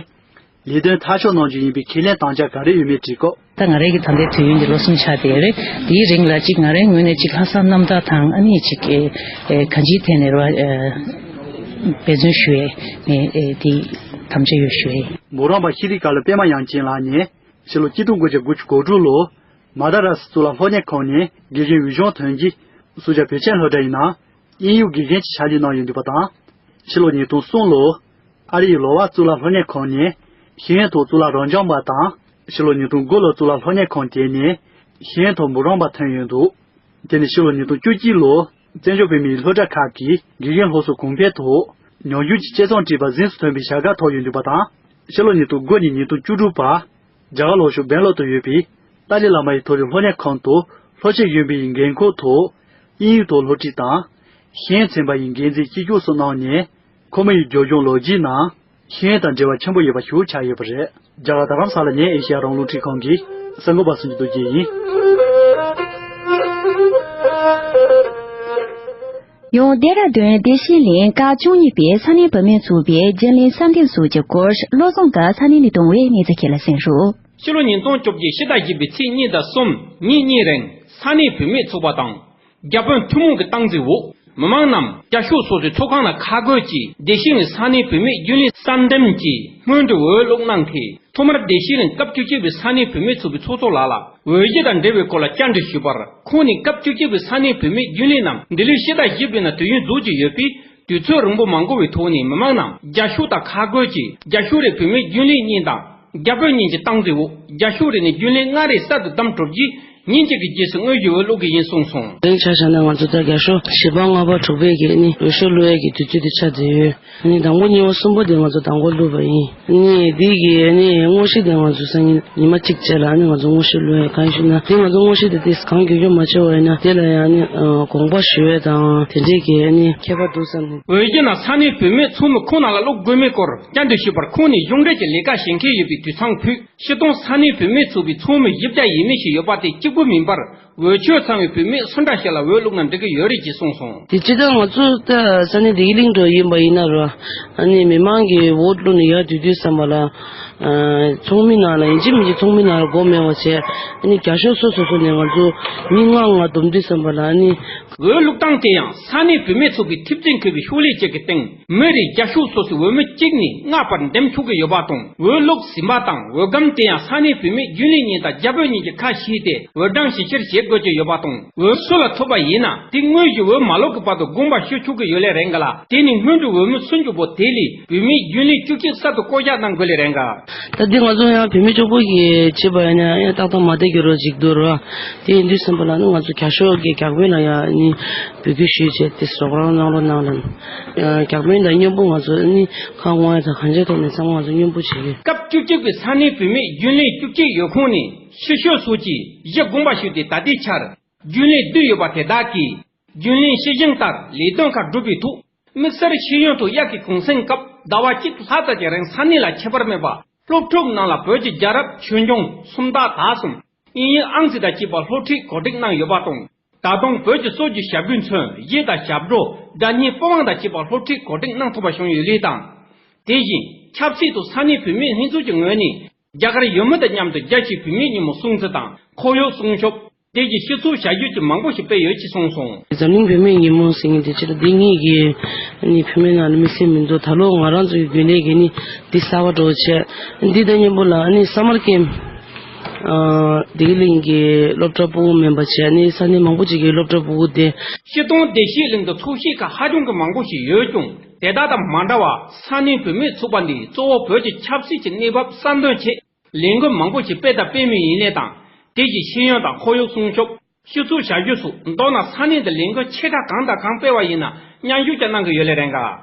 ལས་དོན་མཐའ་འཁྱོལ་གནང་རྒྱུ་ཡིན་པའི་ཁས་ལེན་དམ་བཅའ་ག་རེ་ཡོད་མེད་དྲིས་སྐབས། ད་ང་རང་གི་ད་ལྟའི་དུས་ཡུན་དེ་ལོ་གསུམ་ཆགས་བསྡད་རེད། དེའི་རིང་ལ་གཅིག་ང་རའི་ངོས་ནས་གཅིག་ལྷག་བསམ་རྣམ་དག་དང་ཨ་ནི་གཅིག་ཨེ་ཨེ་གང་ཅིའི་ཐད་ནས་རེད་བ། ཨེ་འབད་བརྩོན་ཞུ་ཡས་ནས་ཨེ་དེ་དམ་བཅའ་ཡོད་ཞུ་ཡས། མོ་རང་པ་ཤེས་རིག་བཀའ་བློན་པད་མ་དབྱངས་ཅན་ལགས་ནས་ཕྱི་ལོ་གཅིག་སྟོང་དགུ་བརྒྱ་དགུ་བཅུ་གོ་དྲུག་ལོར། མ་དཱ་ར་སི་གཙུག་ལག་སློབ་གཉེར་ཁང་ནས་དགེ་རྒན་འོས་སྦྱོང་ཐོན་རྗེས། སུད་སི་བོད་ཆེན་སློབ་གྲྭ་ཡི་ནང་དབྱིན་ཡིག་དགེ་རྒན་གྱི་ཕྱག་ལས་གནང་ཡོད་འདུག་པ་དང་། ཕྱི་ལོ་ཉིས་སྟོང་གསུམ་ལོར་ཨ་རི་ཡི་ལོ་ཝར་གཙུག་ལག་སློབ་གཉེར་ཁང་ནས་ཤེས་ཡོན་ཐོག་གཙུག་ལག་རབ་འབྱམས་པ་དང་། ཕྱི་ལོ་ཉིས་སྟོང་དགུ་ལོར་གཙུག་ལག་སློབ་གཉེར་ཁང་དེ་ནས་ཤེས་ཡོན་ཐོག་འབུམ་རམས་པ་ཐོན་ཡོད་འདུག་དེ་ནས་ཕྱི་ལོ་ཉིས་སྟོང་བཅུ་གཅིག་ལོར་བཙན་བྱོལ་བོད་མིའི་སློབ་གྲྭ་ཁག་གི་དགེ་རྒན་སློབ་གསོ་གོང་འཕེལ་ཐོག་ཉམས་ཞིབ་ཀྱི་དཔྱད་རྩོམ་བྲིས་པ་གཟེངས་སུ་ཐོན་པའི་བྱ་དགའ་ཐོབ་ཡོད་འདུག་པ་དང་། ཕྱི་ལོ་ཉིས་སྟོང་དགུ་ནས་ཉིས་སྟོང་བཅུ་དྲུག་བར། རྒྱ་གར་ལྷོ་ཕྱོགས་སྦེང་ལོར་དུ་ཡོད་པའི་ཏཱ་ལའི་བླ་མ་ཡི་མཐོ་རིམ་སློབ་གཉེར་ཁང་དུ་སློབ་དཔྱད་གཞོན་པའི་འགན་ཁུར་ཐོག་དབྱིན་ཡིག་ཐོག་སློབ་ཁྲིད་དང་། ཤེས་ཡོན་ཚན་པ་ཡི་འགན་འཛིན་གཅིག་གྱུར་སུ་གནང་ནས། ཁོ་མོ་ཡི་སྦྱོང་སྦྱོང་ལོ་རྒྱུས་ནང་ཤེས་ཡོན་དང་འབྲེལ་བ་ཆེན་པོ་ཡོད་པ་ཞིག་ཆགས་ཡོད་པ་རེད། རྒྱ་གར་རྡ་རམ་ས་ལ་ནས་ཨེ་ཤེ་ཡ་རང་དབང་རླུང་འཕྲིན་ཁང་གི་གསར་འགོད་པ་སུ་ཇི་རྡོ་རྗེ་ཡིན། ཡང་ལྡེ་ར་ལྡུན་བདེ་ཆེན་གླིང་ཀ་བཅུ་གཉིས་པའི་ས་གནས་བུད་མེད་ཚོགས་པའི་རྒྱུན་ལས་གསར་འདེམས་སོགས་ཀྱི་སྐོར་བློ་བཟང་གིས་ས་གནས་ནས་བཏང་བའི་གནས་ཚུལ་ཁག་ལ་གསན་རོགས། ཕྱི་ལོ་ཉིས་སྟོང་བཅོ་བརྒྱད་ཕྱི་ཟླ་བཞི་པའི་ཚེས་གཉིས་དང་གསུམ་ཉིན་གཉིས་རིང་ས་གནས་བུད་མེད་ཚོགས་པ་དང་ རྒྱ་བོད་ཐུན་མོང་གི་སྟངས་འཛིན་འོག་མི་མང་རྣམས་རྒྱ་ཤོག་སོ་སོའི་ཚོགས་ཁང་ལ་ཁ་རྒོད་ཀྱིས་བདེ་སྐྱིད་ནས་ས་གནས་བུད་མེད་རྒྱུན་ལས་གསར་འདེམས་ཀྱིས་སྔོན་འགྲོའི་འོས་བླུགས་གནང་མཁན། ཐོག་མར་བདེ་སྐྱིད་གླིང་སྐབས་བཅུ་གཅིག་པའི་ས་གནས་བུད་མེད་ཚོགས་པའི་ཚོགས་གཙོ་ལགས་ལ་འོས་གཞི་དང་འབྲེལ་བའི་སྐོར་ལ་བཅར་འདྲི་ཞུས་པར། ཁོང་ནས་སྐབས་བཅུ་གཅིག་པའི་ས་གནས་བུད་མེད་རྒྱུན་ལས་རྣམས་འདི་ལོའི་ཕྱི་ཟླ་བཞི་པའི་ནང་དུས་ཡུན་རྫོགས་ཀྱི་ཡོད་པས། དུས་ཚོད་རིང་པོ་མ་འགོར་བའི་ཐོག་ནས་མི་མང་རྣམས་རྒྱ་ཤོག་དང་ཁ་རྒོད་ཀྱིས་རྒྱ་ཤོག་རེ་བུད་མེད་རྒྱུན་ལས་གཉིས་དང་། རྒྱ་བོད་གཉིས་ཀྱི་སྟངས་འཛིན་འོག་རྒྱ་ཤོག་རེ་ནས་རྒྱུན་ལས་ལྔ་རེ་གསར་དུ་བདམས་གྲུབ་རྗེས། ཉིན་གཅིག་གི་རྗེས་སུ་དངོས་གཞིའི་འོས་བླུག་གི་ཡིན་གསུངས་སོང་། དེ་ཆ་བཞག་ན་ང་ཚོ་ད་རྒྱ་ཤོག་བཞི་པ་ལྔ་པ་དྲུག་པའི་གི་ནི་འོས་ཤོག་བླུག་ཡས་ཀྱི་དུས་ཚོད་དེ་ཆགས་བསྡད་ཡོད། ནི་དང་པོ་གཉིས་པ་གསུམ་པ་དེ་ང་ཚོ་དང་པོ་བླུགས་པ་ཡིན། ནི་འདི་གི་ནི་དངོས་གཞི་དེ་ང་ཚོ་སང་ཉིན་ཉི་མ་གཅིག་རྗེས་ལ་ནི་ང་ཚོ་དངོས་གཞི་བླུག་ཡས། གང་ཞུས་ན་དེ་ང་ཚོ་དངོས་གཞི་དེ་དེ་གང་མགྱོགས་མགྱོགས་མ་བྱས་པ་ཡིན་ན་དེ་ལ་ཡང་ནི་དགོངས་པ་ཞུ་ཡས་དང་དེ་འདྲས་ཀྱི་ནི་ཁྱད་པར་འདུག་བསམ་ནས། འོས་གཞི་ནང་ས་གནས་བུད་མེད་ཚོགས་མི་ཁོང་རྣམས་ལ་བླུག་དགོས་མེད་སྐོར་བཅར་འདྲི་ཞུས་པར། ཁོང་ནས་གཞུང་འབྲེལ་གྱི་ལས་ཀ་བྱེད་མཁན་ཡོད་པའི་དུད་ཚང་ཕུད། སྤྱིར་བཏང་ས་གནས་བུད་མེད་ཚོགས་པའི་ཚོགས་མི་བཞི་བརྒྱ་ཡས་མས་ཤིག་ཡོད་པ་དེ་གཅིག་པུ་མིན་པར། འོས་ཆོས་ཚང་བའི་བུད་མེད་སུ་འདྲ་ཞིག་ལ་འོས་བླུགས་ན་འགྲིག་གི་ཡོད་རེད་ཅེས་གསུངས་སོང་། དེ་སྤྱིར་བཏང་ང་ཚོ་ད་ས་གནས་བདེ་སྐྱིད་གླིང་འགྲོ་ཡིན་པ་ཡིན་ན་ར། ཨ་ནི་མི་མང་གིས་འོས་བླུགས་ནས་ཡར་སྡོད་དུས་ཙམ་པ་ལ། ཚོགས་མི་ནང་ལ་ཡིན་གཅིག་མིན་གཅིག་ཚོགས་མི་ནང་ལ་མགོ་མེད་པ་བྱས། ཨ་ནི་རྒྱ་ཤོག་སོ་སོ་སོ་ནས་ང་ཚོ་མི་ལྔ་ལྔ་བསྡོམས་དུས་ཙམ་པ་ལ་ཨ་ནི། འོས་བླུགས་སྟངས་དེ་ཡང་ས་གནས་བུད་མེད་ཚོགས་པའི་ཐེབས་རྩའི་མཁས་པའི་ཤོག་ལྷེ་བཅས་ཀྱི་སྟེང་མི་རེར་རྒྱ་ཤོག་སོ་སོའི་འོས་མི་གཅིག་ནས་ལྔ་བར་འདེམས་ཆོག་གི་ཡོད་པ་དང་། འོས་བླུགས་ཟིན་པ་དང་འོས་སྒམ་དེ་ཡང་ས་གནས་བུད་མེད་རྒྱུན་ལས་གཉིས་དང་རྒྱ་བོད་གཉིས་ཀྱི་ཁ་ཕྱེས་ཏེ་འོས་གྲངས་ཞིབ་བཤེར་བྱེད་དགོས་ཀྱི་ཡོད་པ་དང་། འོས་སུ་ལ་ཐོབ་པ་ཡིན་ན་དེ་དངོས་གཞིའི་འོས་མ་ལོག་གི་བར་དུ་དགོངས་པ་ཞུ་ཆོག་གི་ཡོད་ལེ་རེད་འགའ་ལ། དེ་ནི་སྔོན་འགྲོའི་འོས་མི་སུ་འཇུག་པོ་དེ་ལས་བུད་མེད་རྒྱུན་ལས་བཅུ་གཅིག་གསར་དུ་བསྐོ་གཞག་གནང་དགོས་ལེ་རེད་འགའ། ད་འདི་ང་ཚོ་ཡང་བུད་མེད་གཅིག་པུ་གིས་བྱས་པ་ཡིན་ན་ཡང་ཏག་ཏག་མ་བསྡད་ཀྱི་རོ་ཅིག་འདུག་རོ། དེ་ཡིན་དུས་ཙམ་པ་ལ་ནི་ང་ཚོ་རྒྱ་ཤོག་གི་བརྒྱ་དཔོན་ལ་ཡང་ནི་འབོད་སྐུལ་ཞུས་བྱས་ཏེ་རོགས་རམ་གནང་རོགས་གནང་ལབ། བརྒྱ་དཔོན་དང་མཉམ་པོ་ང་ཚོ་ནི་ཁ་ངོ་ཡ་དང་གང་ཅིའི་ཐོག་ནས་ཚང་མ་ང་ཚོ་མཉམ་པོ་བྱེད་ཀྱི། སྐབས་བཅུ་གཅིག་པའི་ས་གནས་བུད་མེད་རྒྱུན་ལས་བཅུ་གཅིག་ཡོད་ཁོངས་ནས་ཕྱི་ཤོག་སོགས་ཀྱིས་གཞི་དགོངས་པ་ཞུས་ཏེ་ད་ལྟའི་ཆར་རྒྱུན་ལས་བདུན་ཡོད་པ་དེ་དག་གིས་རྒྱུན་ལས་སྲིད་གཞུང་ལྟར་ལས་དོན་ཁག་སྒྲུབ་པའི་ཐོག་དམིགས་བསལ་ཤེས་ཡོན་ཐོག་དབྱར་ཁའི་གུང་སེང་སྐབས་ཟླ་བ་གཅིག་ལྷག་ཙམ་གྱི་རིང་ས་གནས་ལ་ཁྱད་པར་མེད་པར་སློབ་ཕྲུག་རྣམས་ལ་བོད་ཀྱི་རྒྱལ་རབས་ཆོས་འབྱུང་སུམ་རྟགས་དག་གསུམ་དབྱིན་ཡིག་ཨང་རྩིས་དང་བཅས་པ་སློབ་ཁྲིད་གོ་སྒྲིག་གནང་ཡོད་པ་དང་། ད་དུང་བོད་ཀྱི་སྲོལ་རྒྱུན་ཞབས་བརྒྱུད་མཚོན་གཞས་དང་ཞབས་བྲོ། སྒྲ་སྙན་པི་ཝང་དང་བཅས་པ་སློབ་ཁྲིད་གོ་སྒྲིག་གནང་ཐུབ་པ་བྱུང་ཡོད་ལུགས་དང་། དེ་བཞིན་ཆབ་སྲིད་དུ་ས་གནས་བུད་མེད་ལྷན་ཚོགས་ཀྱི་ངོས་ནས་རྒྱ་གར་ཡུལ་མི་དང་མཉམ་དུ་རྒྱལ་སྤྱིའི་བུད་མེད་ཉིན་མོ་སྲུང་བརྩི་དང་ཁོར་ཡུག་སྲུང་སྐྱོབ། དེ་བཞིན་སྤྱི་ཚོགས་བྱ་སྤྱོད་ཀྱི་མང་པོ་ཞིག་སྤེལ་ཡོད་ཅེས་གསུངས་སོང་། འཛམ་གླིང་བུད་མེད་ཉིན་མོ་ཟེར་མཁན་དེ་ཕྱིར་འདི་ངེད་ཀྱི་ནི་བུད་མེད་ནང་ལ་དམིགས་བསལ་མི་འདུག་ད་ལོ་ང་རང་ཚོ་ཡི་རྒྱུན་ལས་ཀྱི་ནི་འདི་གསར་པ་འགྲོ་བྱས། འདི་དང་མཉམ་པོ་ལ་ནི་སམ་མར་ཀེམ། ཨ། བདེ་སྐྱིད་གླིང་གི་སློབ་གྲྭ་ཕྲུ་གུ་མིན་པ་བྱས་ནི་ས་གནས་མང་པོ་ཅིག་གི་སློབ་གྲྭ་ཕྲུ་གུ་དེ། སྤྱིར་བཏང་བདེ་སྐྱིད་གླིང་དུ་ཚོགས་ཞུགས་ཁག་ཧ་ཅང་གི་མང་པོ་ཞིག་ཡོད་ཀྱང་དེ་དག་དང་མ་འདྲ་བར་ས་གནས་བུད་མེད་ཚོགས་པ་འདིས་གཙོ་བོ་བོད་ཀྱི་ཆབ་སྲིད་ཀྱི་གནས་བབ་གསར་འདོན་ཆེད་ལས་འགུལ་མང་པོ་ཞིག་སྤེལ་དང་སྤེལ་མུས་ཡིན་ལེ་དང་། དེ་བཞིན་ཤེས་ཡོན་དང་ཁོར་ཡུག་སྲུང་སྐྱོབ། སྤྱི་ཚོགས་བྱ་སྤྱོད་སོགས་མདོར་ན་ས་གནས་འདི་ལས་འགུལ་ཆེ་ཕྲ་གང་དང་གང་སྤེལ་བ་ཡིན་ན་མཉམ་ཞུགས་ཀྱང་གནང་གི་ཡོད་ལེ་རེད་འགའ།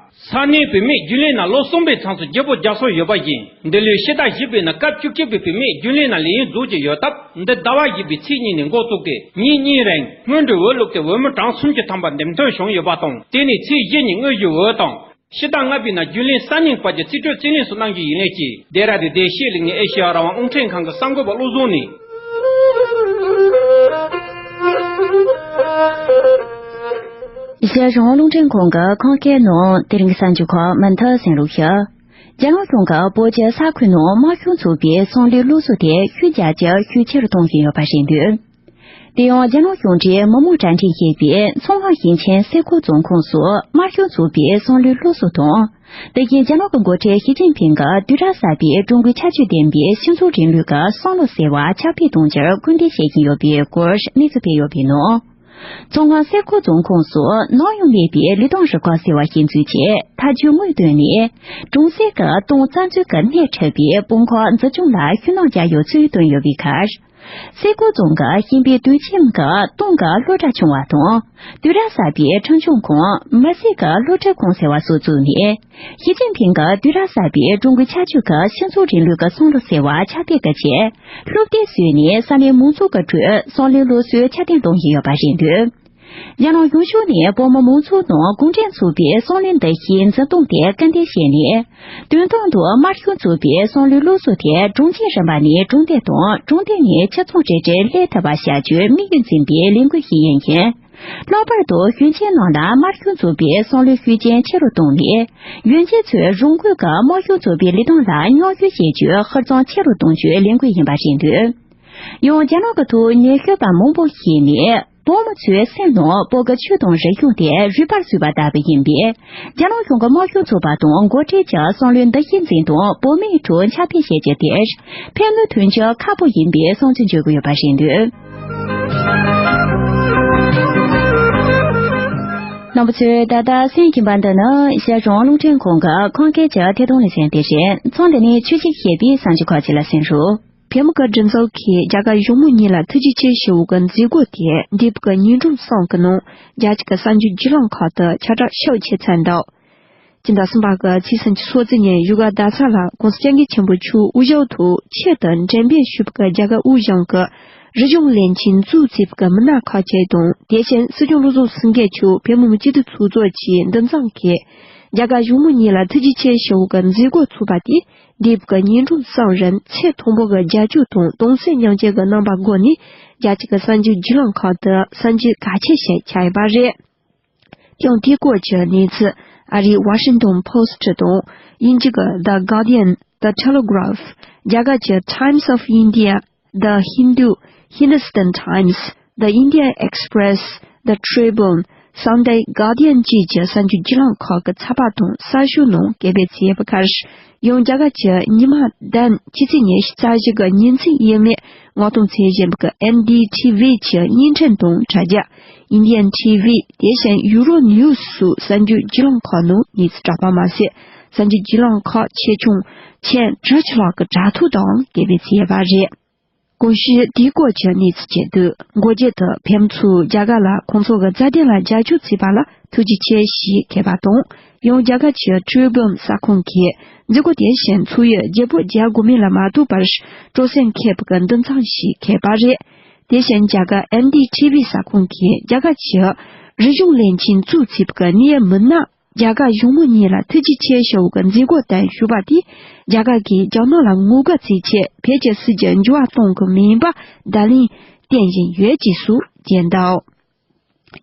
ས་གནས་བུད་མེད་རྒྱུན་ལས་ནང་ལོ་གསུམ་པའི་མཚམས་སུ་བརྗེ་པོ་རྒྱག་སྲོལ་ཡོད་པ་བཞིན་འདི་ལོའི་ཕྱི་ཟླ་བཞི་པའི་ནང་སྐབས་བཅུ་གཅིག་པའི་བུད་མེད་རྒྱུན་ལས་ནང་ལས་ཡུན་རྫོགས་ཀྱི་ཡོད་སྟབས། འདི་ཟླ་བ་བཞི་པའི་ཚེས་གཉིས་ནས་འགོ་བཙུགས་ཏེ་ཉིན་གཉིས་རིང་སྔོན་འགྲོའི་འོས་བླུགས་ཏེ་འོས་མི་གྲངས་སུམ་ཅུ་ཐམ་པ་འདེམས་ཐོན་བྱུང་ཡོད་པ་དང་། དེ་ནས་ཚེས་བཞི་ཉིན་དངོས་གཞིའི་འོས་དང་། ཕྱི་ཟླ་ལྔ་པའི་ནང་རྒྱུན་ལས་གསར་རྙིང་བར་གྱི་རྩིས་སྤྲོད་རྩིས་ལེན་སོགས་གནང་རྒྱུ་ཡིན་ལེ་ཅེས་ལྡེ་ར་ལྡུན་བདེ་སྐྱིད་གླིང་ནས་ཨེ་ཤེ་ཡ་རང་དབང་རླུང་འཕྲིན་ཁང་གི་གསར་འགོད་པ་བློ་བཟང་ནས། ཨེ་ཤེ་ཡ་རང་དབང་རླུང་འཕྲིན་ཁང་གི་ཁམས་སྐད་ནང་དེ་རིང་གི་གསར་འགྱུར་ཁག་མུ་མཐུད་གསན་རོགས་ཞུ། རྒྱ་ནག་གཞུང་གིས་བོད་ཀྱི་ས་ཁུལ་ནང་དམར་གཞུང་ཚོགས་པའི་སང་ལོའི་སློབ་གསོ་དེ་ཤུགས་རྒྱག་རྒྱུ་ཤུགས་ཆེ་རུ་གཏོང་བཞིན་ཡོད་པ་རེད་འདུག་དེ་ཡང་རྒྱ་ནག་གཞུང་འབྲེལ་མི་མང་དྲ་འཕྲིན་ཞེས་པས་མཚོ་སྔོན་ཞིང་ཆེན་སེ་ཁོ་རྫོང་ཁོངས་སུ་དམར་གཞུང་ཚོགས་པའི་སང་ལོའི་སློབ་གསོ་དང་། དེ་བཞིན་རྒྱ་ནག་གི་འགོ་ཁྲིད་ཞི་ཅིན་ཕིང་གིས་བསྡུས་གྲྭ་གསར་པའི་ཀྲུང་གོའི་ཁྱད་ཆོས་ལྡན་པའི་སྤྱི་ཚོགས་རིང་ལུགས་ཀྱི་བསམ་བློ་ཟེར་བ་ཕྱག་ཕྱིད་གཏོང་རྒྱུར་སྐུལ་འདེད་བྱེད་བཞིན་ཡོད་པའི་སྐོར་གནས་ཚུལ་སྤེལ་ཡོད་པའི་ནང་། མཚོ་སྔོན་སེ་ཁོ་རྫོང་ཁོངས་སུ་ནམ་ཡང་མེད་པའི་ལི་ཐང་རུ་ཁག་ཟེར་བ་ཞིག་འཛུགས་རྗེས་མཐའ་མཇུག་དངུལ་བཏོན་ནས་གྲོང་གསེབ་ཀྱི་སྟོང་རྩ་འཛུགས་ཀྱི་སྣེ་ཁྲིད་པའི་དཔུང་ཁག་འཛུགས་སྐྱོང་ལ་ཤུགས་སྣོན་རྒྱག་ཡོད་ཚུལ་བཏོན་ཡོད་པའི་ཁར། སེ་ཁོ་རྫོང་གི་ཤན་པའི་དུས་ཆེན་གྱི་སྟོང་གི་སློབ་གྲྭ་ཆུང་བ་དང་། བསྡུས་གྲྭ་གསར་པའི་ཁྲིམས་སྐྱོང་ཁང་མི་སེར་གྱི་སློབ་ཁྲིད་ཁང་ཟེར་བ་སོགས་བཙུགས་ནས། ཞི་ཅིན་ཕིང་གིས་བསྡུས་གྲྭ་གསར་པའི་ཀྲུང་གོའི་ཁྱད་ཆོས་ཀྱི་སྤྱི་ཚོགས་རིང་ལུགས་ཀྱི་བསམ་བློ་ཟེར་བ་ཕྱག་དཔེ་བཀོད་རྗེས། སློབ་དེབ་བཟོས་ནས་ས་གནས་མང་ཚོགས་ཀྱི་ཁྲོད་སང་ལོའི་སློབ་གསོའི་ཆ་རྐྱེན་གཏོང་བཞིན་ཡོད་པ་རེད་འདུག་རྒྱ་ནག་གཞུང་ཕྱོགས་ནས་བོད་མི་མང་ཚོགས་ནང་གུང་ཁྲན་ཚོགས་པའི་སང་ལོའི་འདུ་ཤེས་འཛིན་སྐྱོང་དེ་སྐུལ་འདེད་བྱས་ནས། དོན་དམ་དུ་དམར་གཞུང་ཚོགས་པའི་སང་ལོའི་སློབ་གསོ་དེ་གྲོང་ཁྱེར་རིམ་པ་ནས་གྲོང་སྡེ་དང་གྲོང་སྡེ་ནས་ཆ་ཚང་གྲས་བྲལ་སླེབས་ཐུབ་པ་བྱ་རྒྱུའི་དམིགས་ཡུལ་འཛིན་པའི་ལས་འགུལ་ཞིག་ཡིན་ཞིང་། ལྷག་པར་དུ་གཞོན་སྐྱེས་རྣམས་ལ་དམར་གཞུང་ཚོགས་པའི་སང་ལོའི་ཤུགས་རྐྱེན་ཆེ་རུ་བཏང་ནས། གཞོན་སྐྱེས་ཚོས་རང་ངོས་ཀྱི་དམར་གཞུང་ཚོགས་པའི་ལས་དོན་ལ་མཉམ་ཞུགས་བྱེད་རྒྱུའི་ཧུར་བརྩོན་ཆེ་རུ་གཏོང་རྒྱུའི་ལས་འགུལ་ཡིན་པ་རེད་འདུག་ཡང་རྒྱ་ནག་གི་ཐོག་ཉེ་ཤོས་པ་མང་པོ་ཞིག་ནས། བོད་མི་ཚོའི་སེམས་ནང་བོད་ཀྱི་ཆོས་དང་རིག་གཞུང་དེ་རུས་པར་བཟོས་པ་ལྟ་བུ་ཡིན་པས། རྒྱ་ནག་གཞུང་གི་དམར་ཤོག་ཚོགས་པ་དང་འགོ་ཁྲིད་ཀྱི་བསམ་བློའི་འདུ་ཤེས་འཛིན་སྟངས་བོད་མིའི་ཁྲོད་ཁྱབ་སྤེལ་བྱེད་རྒྱུ་དེར་ཕན་ནུས་ཐོན་རྒྱུ་ཁག་པོ་ཡིན་པའི་བསམ་ཚུལ་འཇོག་གི་ཡོད་པ་རེད་འདུག་རྣམ་པ་ཚོས་ད་ལྟ་གསན་གྱིན་པ་འདི་ནི་རྒྱལ་གཞུང་རླུང་འཕྲིན་ཁང་གི་ཁམས་སྐད་ཀྱི་ཐད་གཏོང་ལེ་ཚན་དེ་རེད། མཚམས་འདི་ནས་ཆོས་ཕྱོགས་ཤེས་པའི་གསར་འགྱུར་ཁག་ཅིག་ལ་གསན་རོགས། བོད་མི་གི་སྒྲིག་འཛུགས་ཀྱིས་རྒྱ་གར་གཞུང་མང་གཉིས་ལ་ཐུགས་རྗེ་ཆེ་ཞུ་བའི་མཛད་སྒོ་དེ་འདས་པའི་ཉིན་གྲངས་གསུམ་གྱི་ནང་རྒྱ་གཞུང་གི་གསར་འགྱུར་བརྒྱུད་ལམ་ཁག་ཏུ་ཁྱབ་བསྒྲགས་ཤུགས་ཆེ་ཚར་འདུག་སྤྱི་ཟླ་གསུམ་པ་གི་ཚེས་སུམ་ཅུ་སོ་གཅིག་ཉིན་བཞུགས་སྒར་རྡ་ས་ལ་༸གོང་ས་༸སྐྱབས་མགོན་ཆེན་པོ་མཆོག་དབུ་བཞུགས་ཐོག་ཆེད་དུ་འགྲེམས་སྤེལ་ཞུས་པའི་རྒྱ་གར་དབུས་གཞུང་གི་རིག་གཞུང་བློན་ཆེན་ཙུའུ་ཙེ་གི་མི་སྣ་ཁག་ཅིག་དང་། དེ་བཞིན་སྲིད་སྐྱོང་བློ་བཟང་སེང་གེ་མཆོག་བོད་མི་མང་སྤྱི་འཐུས་ཚོགས་གཙོ་གི་མདུན་ཚང་གིས་རྒྱ་གར་གཞུང་མང་གཉིས་ལ་ཐུགས་རྗེ་ཆེ་ཞུ་བའི་མཛད་སྒོ་ཚོགས་པ་དེ་འདས་པའི་ཉིན་གྲངས་གསུམ་རིང་ཚད་མཐོན་པོ་གི་རྒྱབ་སྐྱོར་དང་གདུང་སེམས་མཉམ་སྐྱེད་ཀྱི་རྣམ་པ་སྒོ་ནས་རྒྱ་གཞུང་གི་གསར་འགྱུར་བརྒྱུད་ལམ་ཁག་ཏུ་གསར་འགྱུར་གལ་ཆེ་ཞིག་ཆགས་ཡོད་པ་རེད། ཡང་དེའི་སྐོར་གྱི་གནས་ཚུལ་ཨ་རིའི་Washington Post དང་དབྱིན་ཇི་གི་The Guardian, The Telegraph, རྒྱ་གར་གྱི་Times of India, The Hindu, Hindustan Times, The Indian Express, The Tribune, Sunday Guardian བཅས་ཀྱི་གསར་འགྱུར་བརྒྱུད་ལམ་ཁག་གི་ཚགས་པར་དང་གསར་ཤོག་ནང་སྐད་འབོད་བྱས་པའི་ཁར། ཡང་རྒྱ་གར་གྱི་ཉི་མ་བདུན་ཕྱི་ཚེས་ཉི་ཤུ་རྩ་བཞི་གི་ཉིན་མཚན་ཡས་མས་སྔ་གཏོང་ཚེས་བཞིན་པའི་ཨེན་ཌི་ཊི་ཝི་གྱི་བརྙན་འཕྲིན་དང་དྲ་རྒྱ་Indian T V དེ་བཞིན་Euro News སོགས་གསར་འགྱུར་བརྒྱུད་ལམ་ཁག་ནང་གནས་ཚུལ་དྲ་པ་མ་ཟད། གསར་འགྱུར་བརྒྱུད་ལམ་ཁག་ཆེ་ཆུང་ཆེན་བཅུ་ཕྱེད་ལྷག་གི་དྲ་ཐོག་དུའང་སྐད་འབོད་བྱས་ཡོད་པ་རེད། གོང་ཞུས་དེའི་སྐོར་གྱི་གནས་ཚུལ་བཅས་འདུག་མགོ་མཇུག་ཏུ་བོད་མི་ཚོས་རྒྱ་གར་ལ་ཁོང་ཚོ་གི་རྩ་དོན་ལ་རྒྱབ་སྐྱོར་བྱས་པ་ལ་ཐུགས་རྗེ་ཆེ་ཞེས་མཁས་པ་དང་། ཡང་རྒྱ་གར་གྱི་Tribune གསར་ཁང་གིས་མཛད་སྒོ་དེ་བཞིན་ཚོགས་ཡུལ་རྒྱལ་པོ་རྒྱལ་སྒོ་མེ་ལ་མ་ཐུག་པར་སྤྲོ་སེམས་མཁས་པའི་མདུན་ཚང་ཞིག་མཁས་པ་རེད། དེ་བཞིན་རྒྱ་གར་ཨེན་ཌི་ཊི་ཝི་གསར་ཁང་གིས་རྒྱ་གར་གྱི་རིག་གཞུང་བློན་ཆེན་ཙུའུ་ཙེ་གི་གནས་མི་སྣ་རྒྱ་གར་གཞུང་མང་གཉིས་ལ་ཐུགས་རྗེ་ཆེ་ཞུ་བའི་མཛད་སྒོ་དང་ཞུ་བ་དེ་རྒྱ་གར་གྱིས་རྒྱ་ནག་ལ་ངོ་རྒོལ་བྱེད་ཆེད་བོད་ཀྱི་སྲིད་ཇུས་འགྱུར་བ་གཏོང་གི་མིན་པ་བརྡ་ལན་བསྟན་བཞིན་ཡོད་ཅེས་སུ་བརྗོད་འདུག་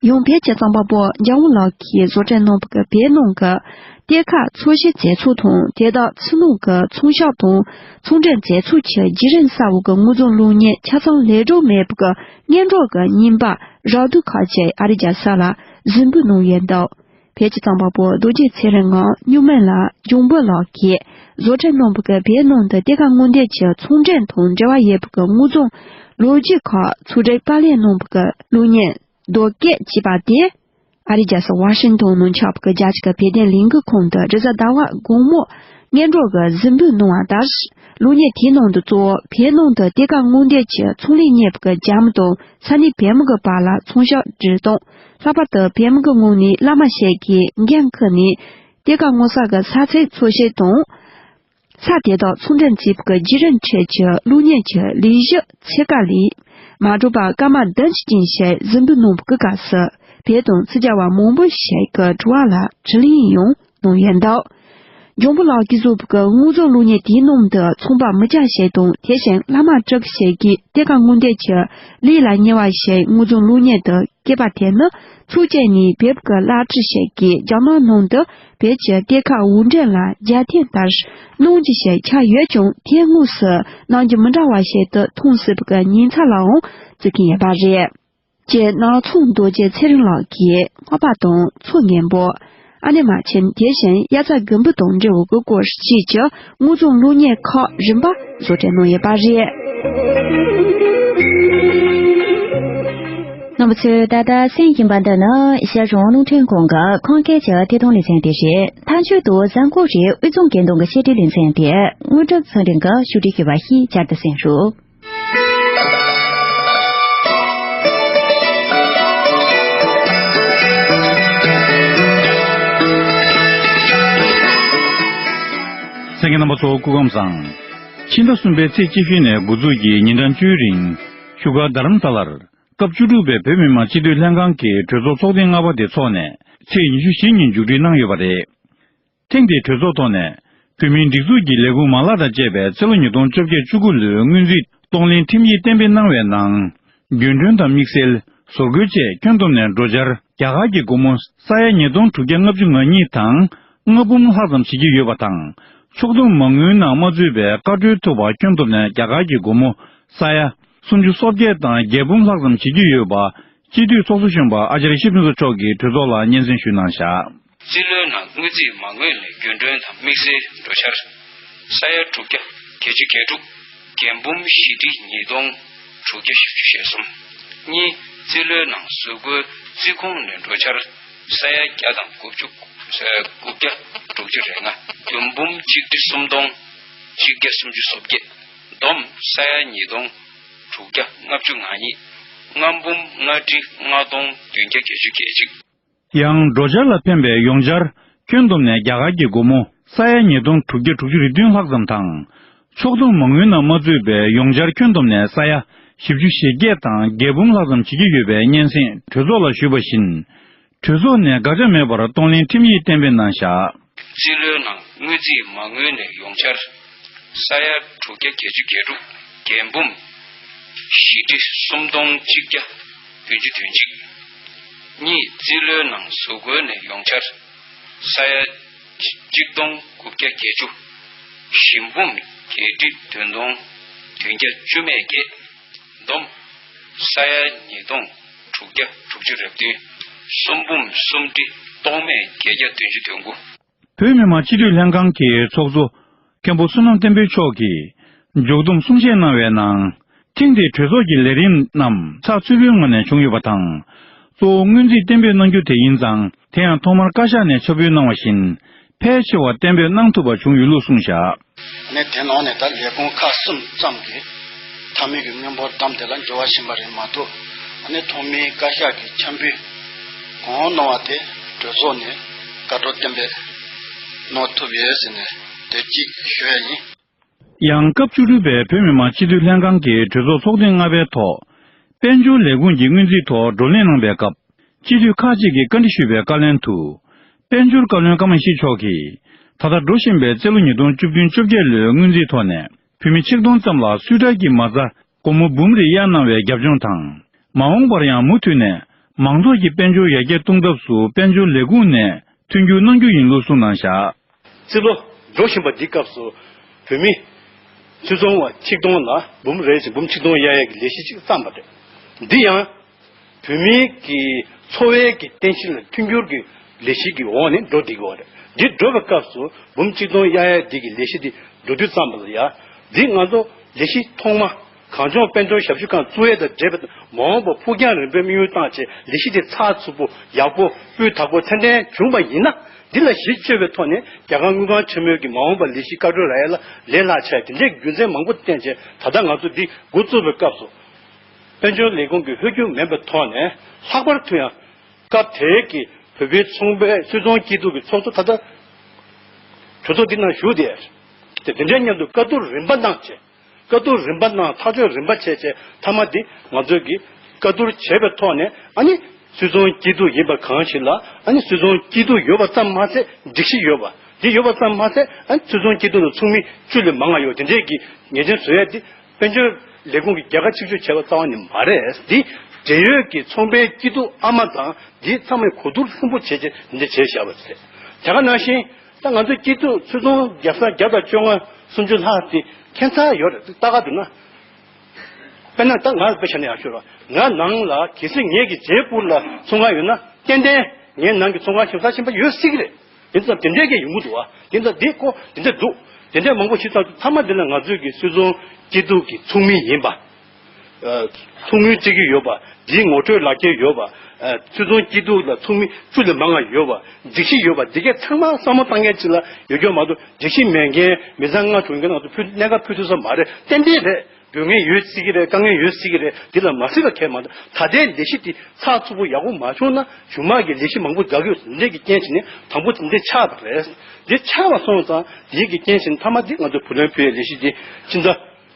ཡང་བོད་ཀྱི་རྩོམ་པ་པོ་འཇམ་དབྱངས་ལགས་ཀྱིས་བཟོ་སྐྲུན་གནང་བའི་བོད་ནང་གི་གཏེར་ཁ་འཚོལ་ཞིབ་མཛད་ཚུལ་དང་། དེ་དག་ཕྱི་ནང་གི་ཚོང་ཤག་དང་ཚོང་འབྲེལ་མཛད་ཚུལ་གྱི་བརྒྱུད་རིམ་གསར་བའི་དངོས་རྫས་བླུགས་མཁན་ཆ་ཚང་ལེགས་གྲུབ་མེད་པའི་སྔོན་འགྲོ་གི་རྙིང་པ་རགས་བསྡུས་ཁག་ཅིག་ཨ་རིའི་རྒྱལ་ས་ལ་གཟིགས་འབུལ་གནང་ཡོད་འདུག་བོད་ཀྱི་རྩོམ་པ་པོ་རྡོ་རྗེ་ཚེ་རིང་ངམ་སྨྱུག་མིང་ལགས་འཇམ་དཔལ་ལགས་ཀྱིས་བཟོ་སྐྲུན་གནང་བའི་བོད་ནང་དུ་གཏེར་ཁ་དངོས་འདྲེན་གྱི་ཚོང་འབྲེལ་དང་འབྲེལ་བ་ཡོད་པའི་དངོས་རྫས་ལོ་རྒྱུས་ཁག་ཚོང་འབྲེལ་པར་ལེན་གནང་བའི་བླུགས་མཁན་རྡོ་སྐལ་ཅེས་པ་དེ། ཨ་རིའི་རྒྱལ་ས་ཝ་ཤིང་ཏོན་ནང་ཆགས་པའི་རྒྱ་གཞུང་གི་བོད་དོན་ལས་འགུལ་ཁང་དུ་རེས་གཟའ་ཟླ་བ་དགོང་མོ་སྔོན་འགྲོ་གི་གཟིགས་འབུལ་གནང་བ་ལྟར། གློག་བརྙན་དེའི་ནང་དུ་གཙོ་བོ་བོད་ནང་དུ་གཏེར་ཁ་དངོས་འབྲེལ་གྱི་ཚོང་ལས་གཉེར་བའི་རྒྱ་མི་དང་ས་གནས་བོད་མི་གི་བར་ལ་ཚོང་ཤག་སྒྲིག་སྟངས། ལྷག་པར་དུ་བོད་མི་གི་ངོས་ནས་བླ་མ་ཞིག་གིས་འགན་འཁུར་ནས་གཏེར་ཁ་དངོས་ཟོག་གི་ས་ཚིགས་འཚོལ་ཞིབ་དང་། ས་དེ་དག་ཚོང་འབྲེལ་བྱེད་པའི་བརྒྱུད་རིམ་ཁྲོད་ཀྱི་གློག་བརྙན་གྱི་ལས་གཞི་ཚོད་ལྟ་ལས་མ་གྲུབ་པར་སྐར་མ་བདུན་ཅུ་ཅན་ཞིག་གཟིགས་འབུལ་གནང་བའི་སྐབས་སུ། བོད་དང་ཚོགས་བཅར་བ་མང་པོ་ཞིག་གིས་དྲི་བ་ལ་དྲིས་ལན་ཡང་གནང་ཡོད་འདུག་འཇམ་དཔལ་ལགས་ཀྱིས་བཟོས་པའི་དངོས་རྫས་བླུགས་མཁན་དེའི་ནང་དུ་ཚོང་པ་མི་སྐྱ་ཞིག་དང་། དེ་བཞིན་བླ་མ་བཀྲ་ཤིས་ཞིག་གིས་གཏེར་ཁ་དངོས་འབྲེལ་གྱི་ལས་ལ་ཉེ་བ་ཞིག་དངོས་རྫས་བླུགས་མཁན་དུ་སྐྱེས་པ་དེ་ནི་ཚོགས་བཅར་ནས་བོད་ཀྱི་བླ་སྤྲུལ་ཞིག་གིས་རྒྱ་ནག་ནང་དུ་བོད་ཀྱི་གཏེར་ཁ་དབོར་འདྲེན་ལ་རྒྱབ་རྟེན་ལྟར་གནང་རྒྱུ་ཞིག་ཆགས་ཡོད་ཀྱང་། དེ་དངོས་སུ་གནང་རྒྱུ་མི་འདྲ་བ་ཞིག་ཏུ་མཐོང་སྲིད་པའི་ཉེན་ཚབས་ལའང་བརྩི་མཁན་ཡོད་པ་རེད། ཅེས་ནག་ཚོང་རྡོ་རྗེ་ཚེ་རིང་ལགས་ཀྱིས་སྔགས་པ་དང་མཚོ་སྔོན་པོ། ཨ་ནེ་མ་ཆེན། དེ་བཞིན་དབྱར་རྩྭ་དགུན་འབུ་དང་འབྲེལ་བའི་སྐོར་བཅས་ཀྱི་དངོས་རྫས་བླུགས་མཁན་ཁག་རིམ་པ་བཟོ་སྐྲུན་གནང་ཡོད་པ་རེད། རྣམ་པ་ཚོས་ད་ལྟ་གསན་བཞིན་པ་འདི་ནི་རྒྱལ་གཞུང་རླུང་འཕྲིན་ཁང་གི་ཁམས་སྐད་ཀྱི་ཐད་གཏོང་ལེ་ཚན་དེ་རེད། མཐའ་མཇུག་ཏུ་གཟའ་འཁོར་རེའི་དབུས་གཙང་རྒྱལ་ཡོངས་ཀྱི་བཤད་སྒྲོས་ལེ་ཚན་དེ་དངོས་གྲུབ་ཚེ་རིང་གིས་ཕྱོགས་སྒྲིག་ཞུས་པ་ཞིག་བསྐྱར་དུ་གསན་རོགས། གསན་མཁན་རྣམ་པ་ཚོ་སྐུ་ཁམས་བཟང་། ཕྱི་ཟླ་གསུམ་པའི་ཚེས་བཅུ་བཞི་ནས་འགོ་འཛུགས་ཀྱིས་ཉིན་གྲངས་བཅུའི་རིང་བཞུགས་སྒར་རྡ་རམ་ས་ལར་སྐབས་བཅུ་དྲུག་པའི་བོད་མི་མང་སྤྱི་འཐུས་ལྷན་ཁང་གི་གྲོས་ཚོགས་ཚོགས་ཐེངས་ལྔ་པ་དེ་འཚོགས་ནས་ཚེས་ཉི་ཤུ་བཞི་ཉིན་མཇུག་སྒྲིལ་གནང་ཡོད་པ་རེད། ཐེངས་འདིའི་གྲོས་ཚོགས་ཐོག་ནས་བོད་མིའི་སྒྲིག་འཛུགས་ཀྱི་ལས་ཁུངས་མ་ལག་དང་བཅས་པའི་ཚེ་ལོ་ཉིས་སྟོང་བཅོ་བརྒྱད་བཅུ་དགུ་ལོའི་སྔོན་རྩིས་གཏོང་ལེན་ཁྲིམས་ཡིག་གཏན་འབེབས་གནང་བའི་ནང་། རྒྱུན་གྲོན་དང་དམིགས་བསལ་བཟོ་བཀོད་བཅས་ཁྱོན་བསྡོམས་ནས་འགྲོ་འཆར་རྒྱ་གར་གྱི་སྒོར་མོ་ས་ཡ་ཉིས་སྟོང་དྲུག་བརྒྱ་ལྔ་བཅུ་ང་གཉིས་དང་ལྔ་འབུམ་ལྷག་ཙམ་བྱེད་ཀྱི་ཡོད་པ་དང་། ཕྱོགས་བསྡོམས་མ་དངུལ་ནང་མ་ཚུད་པའི་བཀའ་འཁྲོལ་ཐུབ་པ་ཁྱོན་བསྡོམས་ནས་རྒྱ་གར་གྱི་སྒོར་མོ་ས་ཡ་སུམ་ཅུ་སོ་བརྒྱད་དང་བརྒྱད་འབུམ་ལྷག་ཙམ་བྱེད་ཀྱི་ཡོད་པ། སྤྱི་འཐུས་ཚོགས་གཙོ་གཞོན་པ་ཨ་ཅར་ཡེ་ཤེས་ཕུན་ཚོགས་མཆོག་གིས་གྲོས་ཚོགས་ལ་སྙན་སེང་ཞུས་གནང་བཞག། རྩིས་ལོའི་ནང་དངུལ་རྩིས་མ་དངུལ་ལས་རྒྱུན་གྲོན་དང་དམིགས་བསལ་འགྲོ་འཆར། ས་ཡ་དྲུག་བརྒྱ་བརྒྱད་ཅུ་གྱ་དྲུག་རྒན་འབུམ་བཞི་ཁྲི་ཉིས་སྟོང་དྲུག་བརྒྱ་བཞི་བཅུ་ཞེ་གསུམ། གཉིས། རྩིས་ལོའི་ནང་གཟུགས་པོའི་རྩིས་ཁུངས་ལས་འགྲོ་འཆར། ས་ཡ་བརྒྱ་དང་དགུ་བཅུ། དགུ་བརྒྱ་དྲུག་ཅུ་རེ་ལྔ། བདུན་འབུམ་གཅིག་ཁྲི་སུམ་སྟོང་གཅིག་བརྒྱ་སུམ་ཅུ་སོ་བརྒྱད། བསྡོམས་ས་ཡ་ཉིས་སྟོང་དྲུག་བརྒྱ་ལྔ་བཅུ་ང་གཉིས། ལྔ་འབུམ་ལྔ་ཁྲི་ལྔ་སྟོང་བདུན་བརྒྱ་བརྒྱད་ཅུ་གྱ་གཅིག། ཡང་འགྲོ་འཆར་ལ་ཕན་པའི་ཡོངས་འཆར་ཁྱོན་བསྡོམས་ནས་རྒྱ་གར་གྱི་སྒོར་མོ་ས་ཡ་ཉིས་སྟོང་དྲུག་བརྒྱ་དྲུག་ཅུ་རེ་བདུན་ལྷག་ཙམ་དང་། ཕྱོགས་བསྡོམས་མ་དངུལ་ནང་མ་ཚུད་པའི་ཡོངས་འཆར་ཁྱོན་བསྡོམས་ནས་ས་ཡ་བཞི་བཅུ་ཞེ་བརྒྱད་དང་བརྒྱད་འབུམ་ལྷག་ཙམ་བྱེད་ཀྱི་ཡོད་པའི་སྙན་སེང་གྲོས་ཚོགས་ལ་ཞུས་པ་བཞིན། གྲོས་ཚོགས་ནས་དགག་བྱ་མེད་པར་གཏོང་ལེན་ཁྲིམས་ཡིག་གཏན་འབེབས་གནང་བཞག། རྩིས་ལོའི་ནང་དངུལ་རྩིས་མ་དངུལ་ནས་ཡོངས་འཆར་ས་ཡ་དྲུག་བརྒྱ་བརྒྱད་ཅུ་གྱ་དྲུག་རྒན་འབུམ་བཞི་ཁྲི་སུམ་སྟོང་གཅིག་བརྒྱ་བདུན་ཅུ་དོན་གཅིག། གཉིས། རྩིས་ལོའི་ནང་གཟུགས་པོའི་ནས་ཡོངས་འཆར་ས་ཡ་གཅིག་སྟོང་དགུ་བརྒྱ་བརྒྱད་ཅུ། བཞི་འབུམ་བརྒྱད་ཁྲི་བདུན་སྟོང་བདུན་བརྒྱ་བཅུ་མེད་བརྒྱད། བསྡོམས་ས་ཡ་ཉིས་སྟོང་དྲུག་བརྒྱ་དྲུག་ཅུ་རེ་བདུན། གསུམ་འབུམ་གསུམ་ཁྲི་སྟོང་མེད་བརྒྱད་བརྒྱ་བདུན་ཅུ་དོན་དགུ། བོད་མི་མང་སྤྱི་འཐུས་ལྷན་ཁང་གི་ཚོགས་གཙོ་མཁན་པོ་བསོད་ནམས་བསྟན་འཕེལ་མཆོག་གིས་མཇུག་བསྡོམས་གསུང་བཤད་གནང་བའི་ནང་། ཐེངས་འདིའི་གྲོས་ཚོགས་ཀྱི་ལས་རིམ་རྣམས་ཚགས་ཚུད་པོའི་ངང་ནས་བྱུང་ཡོད་པ་དང་། གཙོ་བོ་སྔོན་རྩིས་གཏན་འབེབས་གནང་རྒྱུ་དེ་ཡིན་ཙང་། དེ་ཡང་ཐོག་མར་བཀའ་ཤག་ནས་ཁྱབ་སྤེལ་གནང་བ་བཞིན། ཕལ་ཆེ་བ་གཏན་འབེབས་གནང་ཐུབ་པ་བྱུང་ཡོད་ལུགས་གསུངས་བཞག། ཨ་ནི་དེ་ནང་ནས་ད་ལས་ཁུངས་ཁག་གསུམ་ཙམ་གྱིས་མཐའ་མའི་གི་སྔོན་འབོར་བདམས་དེ་ལ་འགྱུར་བ་ཕྱིན་པ་རེད་མ་གཏོགས། ཨ་ནི་ཐོག་མའི་བཀའ་ཤག་གི་ཁྱབ་སྤེལ་གོང་འོག་གནང་བ་དེ་གྲོས་ཚོགས་ནས་བཀའ་འཁྲོལ་གཏན་འབེབས་གནང་ཐུབ་ཡོད་ཟེར་ནས་དེ་གཅིག་ཞུ་ཡ་ཡིན། ཡང་སྐབས་བཅུ་དྲུག་པའི་བོད་མི་མང་སྤྱི་འཐུས་ལྷན་ཁང་གི་གྲོས་ཚོགས་ཚོགས་ཐེངས་ལྔ་པའི་ཐོག། དཔལ་འབྱོར་ལས་ཁུངས་ཀྱི་སྔོན་རྩིས་ཐོག་བགྲོ་གླེང་གནང་པའི་སྐབས། སྤྱི་འཐུས་ཁག་ཅིག་གིས་བཀའ་འདྲི་ཞུས་པའི་བཀའ་ལན་དུ། དཔལ་འབྱོར་བཀའ་བློན་ཀརྨ་ཡེ་ཤེས་མཆོག་གིས། ད་ལྟ་འགྲོ་བཞིན་པའི་རྩིས་ལོ་ཉིས་སྟོང་བཅུ་བདུན་བཅོ་བརྒྱད་ལོའི་སྔོན་རྩིས་ཐོག་ནས། བོད་མི་ཆིག་སྟོང་ཙམ་ལ་སུས་ཊར་གྱི་མ་རྩ་སྒོར་མོ་འབུམ་རེ་གཡར་གནང་བའི་རྒྱབ་ལྗོངས་དང་། མ་འོངས་པར་ཡང་མུ་མཐུད་ནས་མང་ཚོགས་ཀྱི་དཔལ་འབྱོར་ཡར་རྒྱས་གཏོང་ཐབས་སུ་དཔལ་འབྱོར་ལས་ཁུངས་ནས་མཐུན་འགྱུར་གནང་རྒྱུ་ཡིན་ལུགས་གསུངས་གནང་བཞག། རྩིས་ལོ་འགྲོ་བཞིན་པ་འདིའི་སྐབས་སུ་བོད་མི་སུད་ཚོང་བ་ཆིག་སྟོང་ལ་འབུམ་རེ་བཞིན་འབུམ་ཆིག་སྟོང་གཡར་ཡས་ཀྱི་ལས་གཞི་ཅིག་བརྩམས་པ་རེད། འདི་ཡང་བོད་མིའི་གི་འཚོ་བའི་གི་རྟེན་གཞི་ལ་མཐུན་འགྱུར་གྱི་ལས་གཞི་གི་འོག་ནས་འགྲོ་བསྡད་ཀྱི་ཡོད་རེད། འདི་འགྲོ་བའི་སྐབས་སུ་འབུམ་ཆིག་སྟོང་གཡར་ཡས་འདི་གི་ལས་གཞི་འདི་འགྲོ་དུས་ཙམ་པ་ལ་ཡ། འདི་ང་ཚོ་ལས་གཞི་ཐོག་མ་གངས་ལྗོངས་དཔལ་འབྱོར་ཞབས་ཞུ་ཁང་བཙུགས་ཡས་དང་འབྲེལ་བའི་མ་འོངས་པ་ཕུགས་རྒྱང་རིང་པོའི་དམིགས་ཡུལ་བཏང་བྱས་ལས་གཞི་དེ་ཚགས་ཚུད་པོ་ཡག་པོ་སྤུས་དག་པོ་ཏན་ཏན་བྱུང་བ་ཡིན་ན། འདི་ལ་གཞི་བཅོལ་བའི་ཐོག་ནས་རྒྱལ་ཁབ་དངུལ་ཁང་ཆེན་མོའི་གི་མ་འོངས་པ་ལས་གཞི་བཀའ་འཁྲོལ་རག་ཡས་ལ་ལས་སླ་ཆ་ཡས་དེ་འདྲའི་རྒྱུ་མཚན་མང་པོ་བསྟན་བྱས་ད་ལྟ་ང་ཚོ་འདི་འགོ་བཙུགས་པའི་སྐབས་སུ། དཔལ་འབྱོར་ལས་ཁུངས་ཀྱི་ཧུར་བརྒྱུད་མེད་པའི་ཐོག་ནས་ལྷག་པར་དུ་ཡང་སྐབས་དེའི་གི་བོད་པའི་ཚོང་པའི་སུད་ཚོང་སྐྱིད་སྡུག་གི་ཚོགས་གཙོ་ད་ལྟ་གྲོས་ཚོགས་འདི་ནང་བཞུགས་ཏེ། དེ་དེ་འདྲའི་མཉམ་དུ་བཀའ་བསྡུར་རིམ་པ་གནང་བྱས། བཀའ་བསྡུར་རིམ་པ་གནང་ཐག་གཅོད་རིམ་པ་བྱས་བྱས་མཐའ་མ་འདི་ང་ཚོས་ཀྱི་བཀའ་བསྡུར་བྱས་པའི་ཐོག་ནས་ཨ་ནི་སུད་ཚོང་སྐྱིད་སྡུག་ཡིན་པ་གང་ཞིག་ལ་ཨ་ནི་སུད་ཚོང་སྐྱིད་སྡུག་ཡོད་པ་ཙམ་མ་ཟད་སྒྲིག་གཞི་ཡོད་པ་འདི་ཡོད་པ་ཙམ་མ་ཟད་ཨ་ནི་སུད་ཚོང་སྐྱིད་སྡུག་ལ་ཚོགས་མི་བཅུ་ལས་མང་བ་ཡོད་དེ་འདྲས་ཀྱི་ངེས་ཅན་བཟོ་ཡས་འདི་དཔལ་འབྱོར་ལས་ཁུངས་ཀྱི་རྒྱལ་ཁ་གཅིག་གཅོད་བྱས་པ་རྩ་བ་ནས་མ་རེད། འདི་འབྲེལ་ཡོད་ཀྱི་ཚོང་པའི་སྐྱིད་སྡུག་ཨ་མ་དང་འདི་ཚང་མས་གོ་བསྡུར་ལྷུན་པོ་བྱས་བྱས་འདི་འདྲ་བྱས་བཞག་པ་རེད། དེ་ག་ནང་བཞིན། ད་ང་ཚོ་སྐྱིད་སྡུག་སུད་ཚོང་བརྒྱ་ས་བརྒྱ་དང་བཅོ་ལྔ་སུམ་ཅུ་ལྷག་དེ་ཁྱད་མཚར་ཡོད་རེད་ལྟ་ག་འདུག་ན། དཔེར་ན་ད་ང་དཔེ་བྱས་ན་ཡག་ཤོས་རེད། ང་ནང་ལ་གལ་སྲིད་ངེད་ཀྱི་རྗེས་སྤུར་ལ་ཚོང་ཁང་ཡོད་ན་ཏན་ཏན་ངའི་ནང་གི་ཚོང་ཁང་ཞིབ་ཚགས་ཕྱིན་པ་ཡོད་སྲིད་ཀྱི་རེད། ཡིན་ཙང་དེ་འདྲས་ཀྱི་ཡོང་གི་འདུག་བ། ཡིན་ཙང་འདི་ཀོ་དེ་འདྲས་འདུག་དེ་འདྲས་མང་པོ་ཞིབ་ཚགས་མཐའ་མ་འདི་ལ་ང་ཚོས་ཀྱི་སུད་ཚོང་སྐྱིད་སྡུག་གི་ཚོགས་མི་ཡིན་པ། ཨ། ཐུགས་སྨོན་བརྩི་གི་ཡོད་པ། འདིའི་ངོ་སྤྲོད་ལག་ཁྱེར་ཡོད་པ། ཨ། སུད་ཚོང་སྐྱིད་སྡུག་ལ་ཚོགས་མི་བཅུ་ལས་མང་བ་ཡོད་པ། སྒྲིག་གཞི་ཡོད་པ། འདི་གས་ཚང་མ་བསམ་བློ་བཏང་མཁན་ཅིག་ལ་ཡོད་རྒྱུ་མ་གཏོགས་སྒྲིག་གཞི་མེད་མཁན་མི་ཚང་ལྔ་དྲུག་མཁན་ང་ཚོ་ཕུལ་གནད་འགག་ཕུལ་ཐུབ་ས་མ་རེད། ཏན་ཏན་རེད། དགོས་མཁན་ཡོད་སྲིད་ཀྱི་རེད། དཀའ་ངལ་ཡོད་སྲིད་ཀྱི་རེད། འདི་ལ་མ་སྲིད་པ་གས་མ་གཏོགས་ད་ལྟའི་ལས་གཞི་འདི་ཚགས་ཚུད་པོ་ཡག་པོ་མ་བྱུང་ན་གཞུག་མ་གི་ལས་གཞི་མང་པོ་འགག་གི་ཡོད་འདི་གི་རྐྱེན་བྱས་ནས་དང་པོ་འདི་ཆགས་པ་རེད། འདི་ཆགས་པ་སོང་ཙང་འདི་གི་རྐྱེན་བྱས་ནས་མཐའ་མ་འདི་ང་ཚོ་བུ་ལོན་ཕུལ་བའི་ལས་གཞི་འདི་ཕྱི་ཟླ་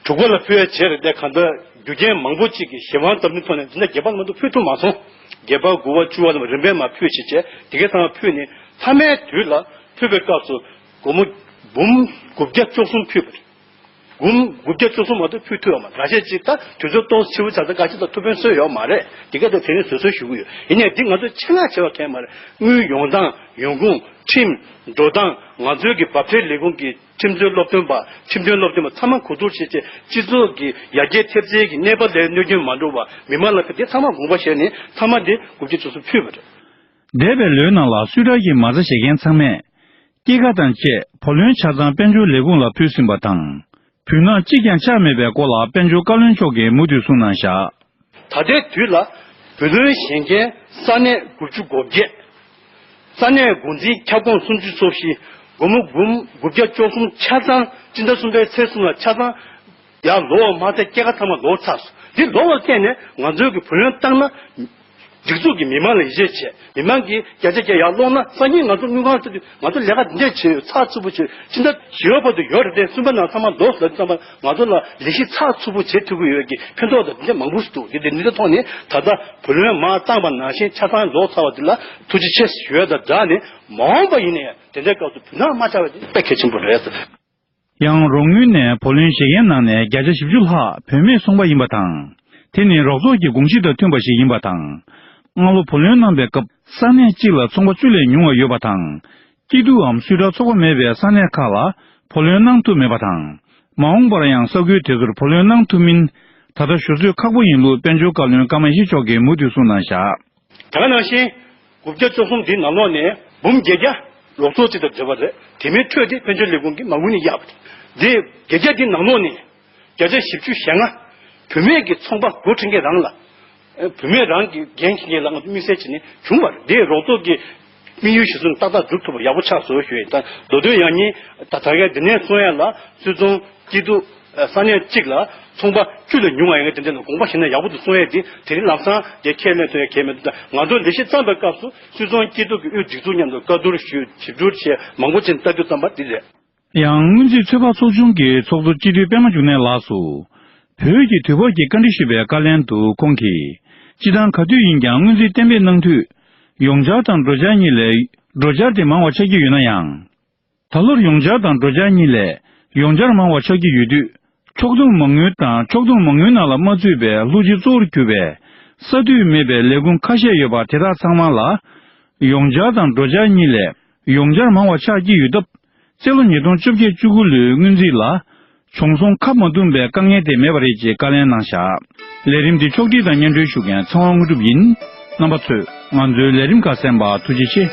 དྲུག་པ་ལ་ཕུལ་ཡ་བྱས་རེད་དེ། གང་ལྟར་རྒྱུ་རྐྱེན་མང་པོ་གཅིག་གིས་གཞན་དབང་འཛོམས་ནི་ཐོག་ནས་འཛིན་གྲྭ་བརྒྱད་པ་ལ་མ་གཏོགས་ཕུལ་ཐུབ་མ་སོང་། བརྒྱད་པ་དགུ་པ་བཅུ་པ་ལ་རིམ་པས་མར་ཕུལ་བྱས་བྱས་དེ་གའི་ཚང་མ་ཕུལ་ནས་མཐའ་མའི་དུས་ལ་ཕུལ་བའི་སྐབས་སུ་སྒོར་མོ་འབུམ་དགུ་བརྒྱ་བཅུ་གསུམ་ཕུལ་བ་རེད། འབུམ་དགུ་བརྒྱ་བཅུ་གསུམ་མ་གཏོགས་ཕུལ་ཐུབ་ཡོད་མ་རེད། ཁ་ཤས་ཅིག་ད་དུས་ཚོད་ཏོག་ཙམ་ཕྱི་པོ་ཆགས་ཚེ་ཁ་ཤས་ད་ཐུགས་ཕན་གསོས་ཡོད་མ་རེད། དེ་གའི་ད་དེ་རིང་བཟོད་གསོལ་ཞུ་གི་ཡོད། ཡིན་ནའི་འདི་ང་ཚོ་ཆེད་མངགས་བྱས་པ་གང་ཡང་མ་རེད། དངུལ་ཡོང་སྟངས་ཡོང་ཁུངས། ཁྲིམས། འགྲོ་སྟངས། ང་ཚོའི་གི་བབ་ཁྲིད་ལས་ཁུངས་ཀྱི་ཁྲིམས་རྩོད་སློབ་སྟོན་པ། ཁྲིམས་དོན་སློབ་སྟོན་པ་ཚང་མ་གོ་བསྡུར་བྱས་རྗེས་སྤྱི་ཚོགས་ཀྱི་ཡར་རྒྱས་ཐེབས་རྩའི་གི་གནས་བབ་ལ་གནོད་སྐྱོན་མ་འགྲོ་བ། མི་མང་ལ་ཕན་ཐོགས་ཚང་མ་དགོངས་པ་བཞེས་ནས་ཚང་མ་འདི་དགུ་བརྒྱ་བཅུ་གསུམ་ཕུལ་བ་རེད། འདས་པའི་ལོའི་ནང་ལ་སུད་ཊར་གྱི་མ་རྩ་བཞེས་མཁན་ཚང་མས་སྐྱེད་ཀ་དང་བཅས་བུ་ལོན་ཆ་ཚང་དཔལ་འབྱོར་ལས་ཁུངས་ལ་ཕུལ་ཟིན་པ་དང་། བུ་ནག་གཅིག་ཀྱང་ཆགས་མེད་པའི་སྐོར་ལ་དཔལ་འབྱོར་བཀའ་བློན་མཆོག་གིས་མུ་མཐུད་གསུངས་གནང་བཞག། ད་ལྟའི་དུས་ལ་བུ་ལོན་བཞེས་མཁན་ས་གནས་དགུ་བཅུ་གོ་བརྒྱད། ས་གནས་འགོ་འཛིན་ཁྱབ་ཁོངས་སུམ་ཅུ་སོ་བཞི། སྒོར་མོ་འབུམ་དགུ་བརྒྱ་བཅུ་གསུམ་ཆ་ཚང་སྤྱི་ཟླ་གསུམ་པའི་ཚེས་གསུམ་ལ་ཆ་ཚང་ཡར་ལོག་མ་ཚད་སྐྱེད་ཀ་ཚང་མ་ལོག་ཚར་སོང་། འདི་ལོག་པར་བརྟེན་ནས་ང་ཚོའི་གི་བུ་ལོན་བཏང་ན། སྒྲིག་འཛུགས་ཀྱི་མི་མང་ལ་ཡིད་ཆེས་བྱས། མི་མང་གིས་བརྒྱ་ཆ་བརྒྱ་ཡར་སློག་ན་སང་ཉིན་ང་ཚོ་དངུལ་ཁང་ཚུད་དུས་ང་ཚོ་ལས་ཀ་འདི་འདྲས་བྱས་ཡོད། ཚགས་ཚུད་པོ་བྱས་ཡོད། ཕྱི་ཟླ་བཞི་པ་བར་དུ་ཡོད་རེད་དེ། གསུམ་པ་ནང་ཚང་མ་ལོག་ཟེར་ཙམ་པ་ང་ཚོ་ལ་ལས་གཞི་ཚགས་ཚུད་པོ་བྱེད་ཐུབ་ཀྱི་ཡོད་ཀྱི་ཕན་ཐོགས་དང་འདི་འདྲས་མང་པོ་ཞིག་འདུག་འདི་འདི་འདི་འདྲ་ཐོག་ནས་ད་ལྟ་བུ་ལོན་མར་བཏང་པ་ནང་བཞིན་ཆ་ཚང་ལོག་ཚར་བ་འདི་ལ་ཐུགས་རྗེ་ཆེ་ཞུ་ཡ་དང་སྦྲགས་ནས། མ་འོངས་པ་ཡིན་ནའི་དེ་འདྲའི་སྐབས་སུ་བུ་ནག་མ་ཆགས་པ་དེ་དཔེ་གལ་ཆེན་པོ་རེད། ཡང་རོགས་དངུལ་ནས་བུ་ལོན་བཞེས་མཁན་ནང་ནས་བརྒྱ་ཆ་བཞི་བཅུ་ལྷག་བུད་མེད་ཚོང་པ་ཡིན་པ་དང་། དེ་ནི་རོགས་ཚོགས་ཀྱི་དགོངས་གཞི་དང་མཐུན་པ་ཞིག་ཡིན་པ་དང་། སྔ་ལོ་བུ་ལོན་གནང་པའི་སྐབས་ས་གནས་གཅིག་ལ་ཚོང་པ་བཅུ་ལས་ཉུང་བ་ཡོད་པ་དང་། སྐྱིད་སྡུག་འམ་སུད་ཊར་ཚོགས་པ་མེད་པའི་ས་གནས་ཁག་ལ་བུ་ལོན་གནང་ཐུབ་མེད་པ་དང་། མ་འོངས་པར་ཡང་ས་ཁུལ་དེ་ཚོར་བུ་ལོན་གནང་ཐུབ་མིན་ད་ལྟ་ཞུ་ཚོད་ཁག་པོ་ཡིན་ལུགས་དཔལ་འབྱོར་བཀའ་བློན་ཀརྨ་ཡེ་ཤེས་མཆོག་གིས་མུ་མཐུད་གསུངས་གནང་བཞག། དེ་ག་ནང་བཞིན། དགུ་བརྒྱ་བཅུ་གསུམ་འདིའི་ནང་ལོགས་ནས་འབུམ་བརྒྱད་བརྒྱ་རོགས་ཚོགས་གཅིག་དང་འབྲེལ་བ་རེད། དེ་མིན་འཕྲོས་ཏེ་དཔལ་འབྱོར་ལས་ཁུངས་ཀྱིས་མ་དངུལ་ནི་གཡར་བ་རེད། འདི་བརྒྱད་བརྒྱ་འདིའི་ནང་ལོགས་ནས་བརྒྱ་ཆ་བཞི་བཅུ་ཞེ་ལྔ་བུད་མེད་ཀྱི་ཚོང་པ་འགོ་ཁྲིད་མཁན་རང་ལ། ཨ། བུད་མེད་རང་གི་འགན་འཁྱེར་མཁན་ལ་ང་ཚོ་དམིགས་བསལ་བྱས་ནས་བྱུང་བ་རེད། འདི་རོགས་ཚོགས་ཀྱི་དམིགས་ཡུལ་གཞིར་བཟུང་ཏག་ཏག་འགྲུབ་ཐུབ་པ་ཡག་པོ་ཆགས་སོང་ཞུ་ཡ་ཡིན། ད་མདོ་དོན་ཡང་སྙིང་ད་ད་གའི་འདི་ནས་གསུང་ཡ་ལ་སུད་ཚོང་། སྐྱིད་སྡུག་ས་གནས་གཅིག་ལ་ཚོང་པ་བཅུ་ལས་ཉུང་བ་ཡང་དེ་འདྲ་ལ་དགོངས་པ་བཞེས་ན་ཡག་པོ་འདུག་གསུང་ཡས་དེ་དེ་རིང་ལམ་སང་དེ་ཁས་ལེན་ཐུབ་ཡ་གལ་མི་འདུག་ད་ང་ཚོ་ལས་གཞི་བརྩམས་པའི་སྐབས་སུ་སུད་ཚོང་སྐྱིད་སྡུག་གི་དབུས་སྒྲིག་འཛུགས་མཉམ་དུ་བཀའ་བསྡུར་ཞུས་ཞིབ་བསྡུར་བྱས་མང་པོ་ཅིག་ལྟ་རྒྱུ་བརྩམས་པ་འདི་རེད། ཡང་སྔོན་རྩིས་ཚོད་དཔག་ཚོགས་ཆུང་གི་ཚོགས་གཙོ་སྤྱི་འཐུས་པད་མ་འབྱུང་གནས་ལགས་སུ། བོད་ཀྱི་དུས་བབ་ཀྱི་བཀའ་འདྲི་ཞུས་པའི་བཀའ་ལན་དུ་ཁོང་གིས། སྤྱི་བཏང་ག་དུས་ཡིན་ཀྱང་སྔོན་རྩིས་གཏན་འབེབས་གནང་དུས། ཡོངས་འཆར་དང་འགྲོ་འཆར་གཉིས་ལས་འགྲོ་འཆར་དེ་མང་བ་ཆགས་ཀྱི་ཡོད་ན་ཡང་། ད་ལོར་ཡོངས་འཆར་དང་འགྲོ་འཆར་གཉིས་ལས་ཡོངས་འཆར་མང་བ་ཆགས་ཀྱི་ཡོད་དུས། ཕྱོགས་བསྡོམས་མ་དངུལ་དང་ཕྱོགས་བསྡོམས་མ་དངུལ་ནང་ལ་མ་ཚུད་པའི་ལྷུ་ཅི་གཙོ་བོར་གྱུར་པའི་ས་དུས་མེད་པའི་ལས་ཁུངས་ཁ་ཤས་ཡོད་པ་དེ་དག་ཚང་མ་ལ། ཡོངས་འཆར་དང་འགྲོ་འཆར་གཉིས་ལས་ཡོངས་འཆར་མང་བ་ཆགས་ཀྱི་ཡོད་སྟབས། སྤྱི་ལོ་ཉིས་སྟོང་བཅོ་བརྒྱད་བཅུ་དགུ་ལོའི་སྔོན་རྩིས་ལ། བྱུང་སོང་ཁ་མ་བསྡུམས་པའི་དཀའ་ངལ་དེ་མེད་པ་རེད་ཅེས་བཀའ་ལན་གནང་བཞག། ལས་རིམ་འདི་ཕྱོགས་སྒྲིག་དང་སྙན་སྒྲོན་ཞུ་མཁན་ཚེ་དབང་དངོས་གྲུབ་ཡིན། རྣམ་པ་ཚོས་ང་ཚོའི་ལས་རིམ་ཁག་གསན་པར་ཐུགས་རྗེ་ཆེ།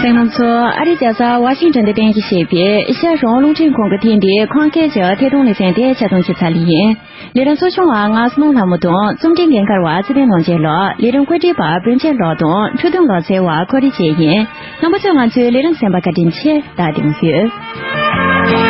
གསན་མཁན་ཚོ། ཨ་རིའི་རྒྱལ་ས་ཝ་ཤིང་ཊོན་དུ་རྟེན་གཞི་བྱས་པའི་ཨེ་ཤ་ཡ་རང་དབང་རླུང་འཕྲིན་ཁང་གི་ཐེངས་འདིའི་ཁམས་སྐད་ཀྱི་ཐད་གཏོང་ལེ་ཚན་དེ་ཆ་ཚང་བརྗོད་ཚར་ལེ་ཡིན། ལས་རིམ་གཙོ་སྐྱོང་བ་ང་སྣང་ལྷ་མོ་དང་རྩོམ་སྒྲིག་འགན་འཁུར་བ་ཚེ་བརྟན་ནོར་རྒྱས་ལགས། ལས་རིམ་བཀོད་སྒྲིག་པ་བོན་ཆེན་ལགས་དང་འཕྲོ་དོན་ལག་རྩལ་བ་ཀོ་རི་བཅས་ཡིན། རྣམ་པ་ཚོས་ང་ཚོའི་ལས་རིམ་གསན་པར་བཀའ་དྲིན་ཆེ། ད་དེ་མོ་ཡོད།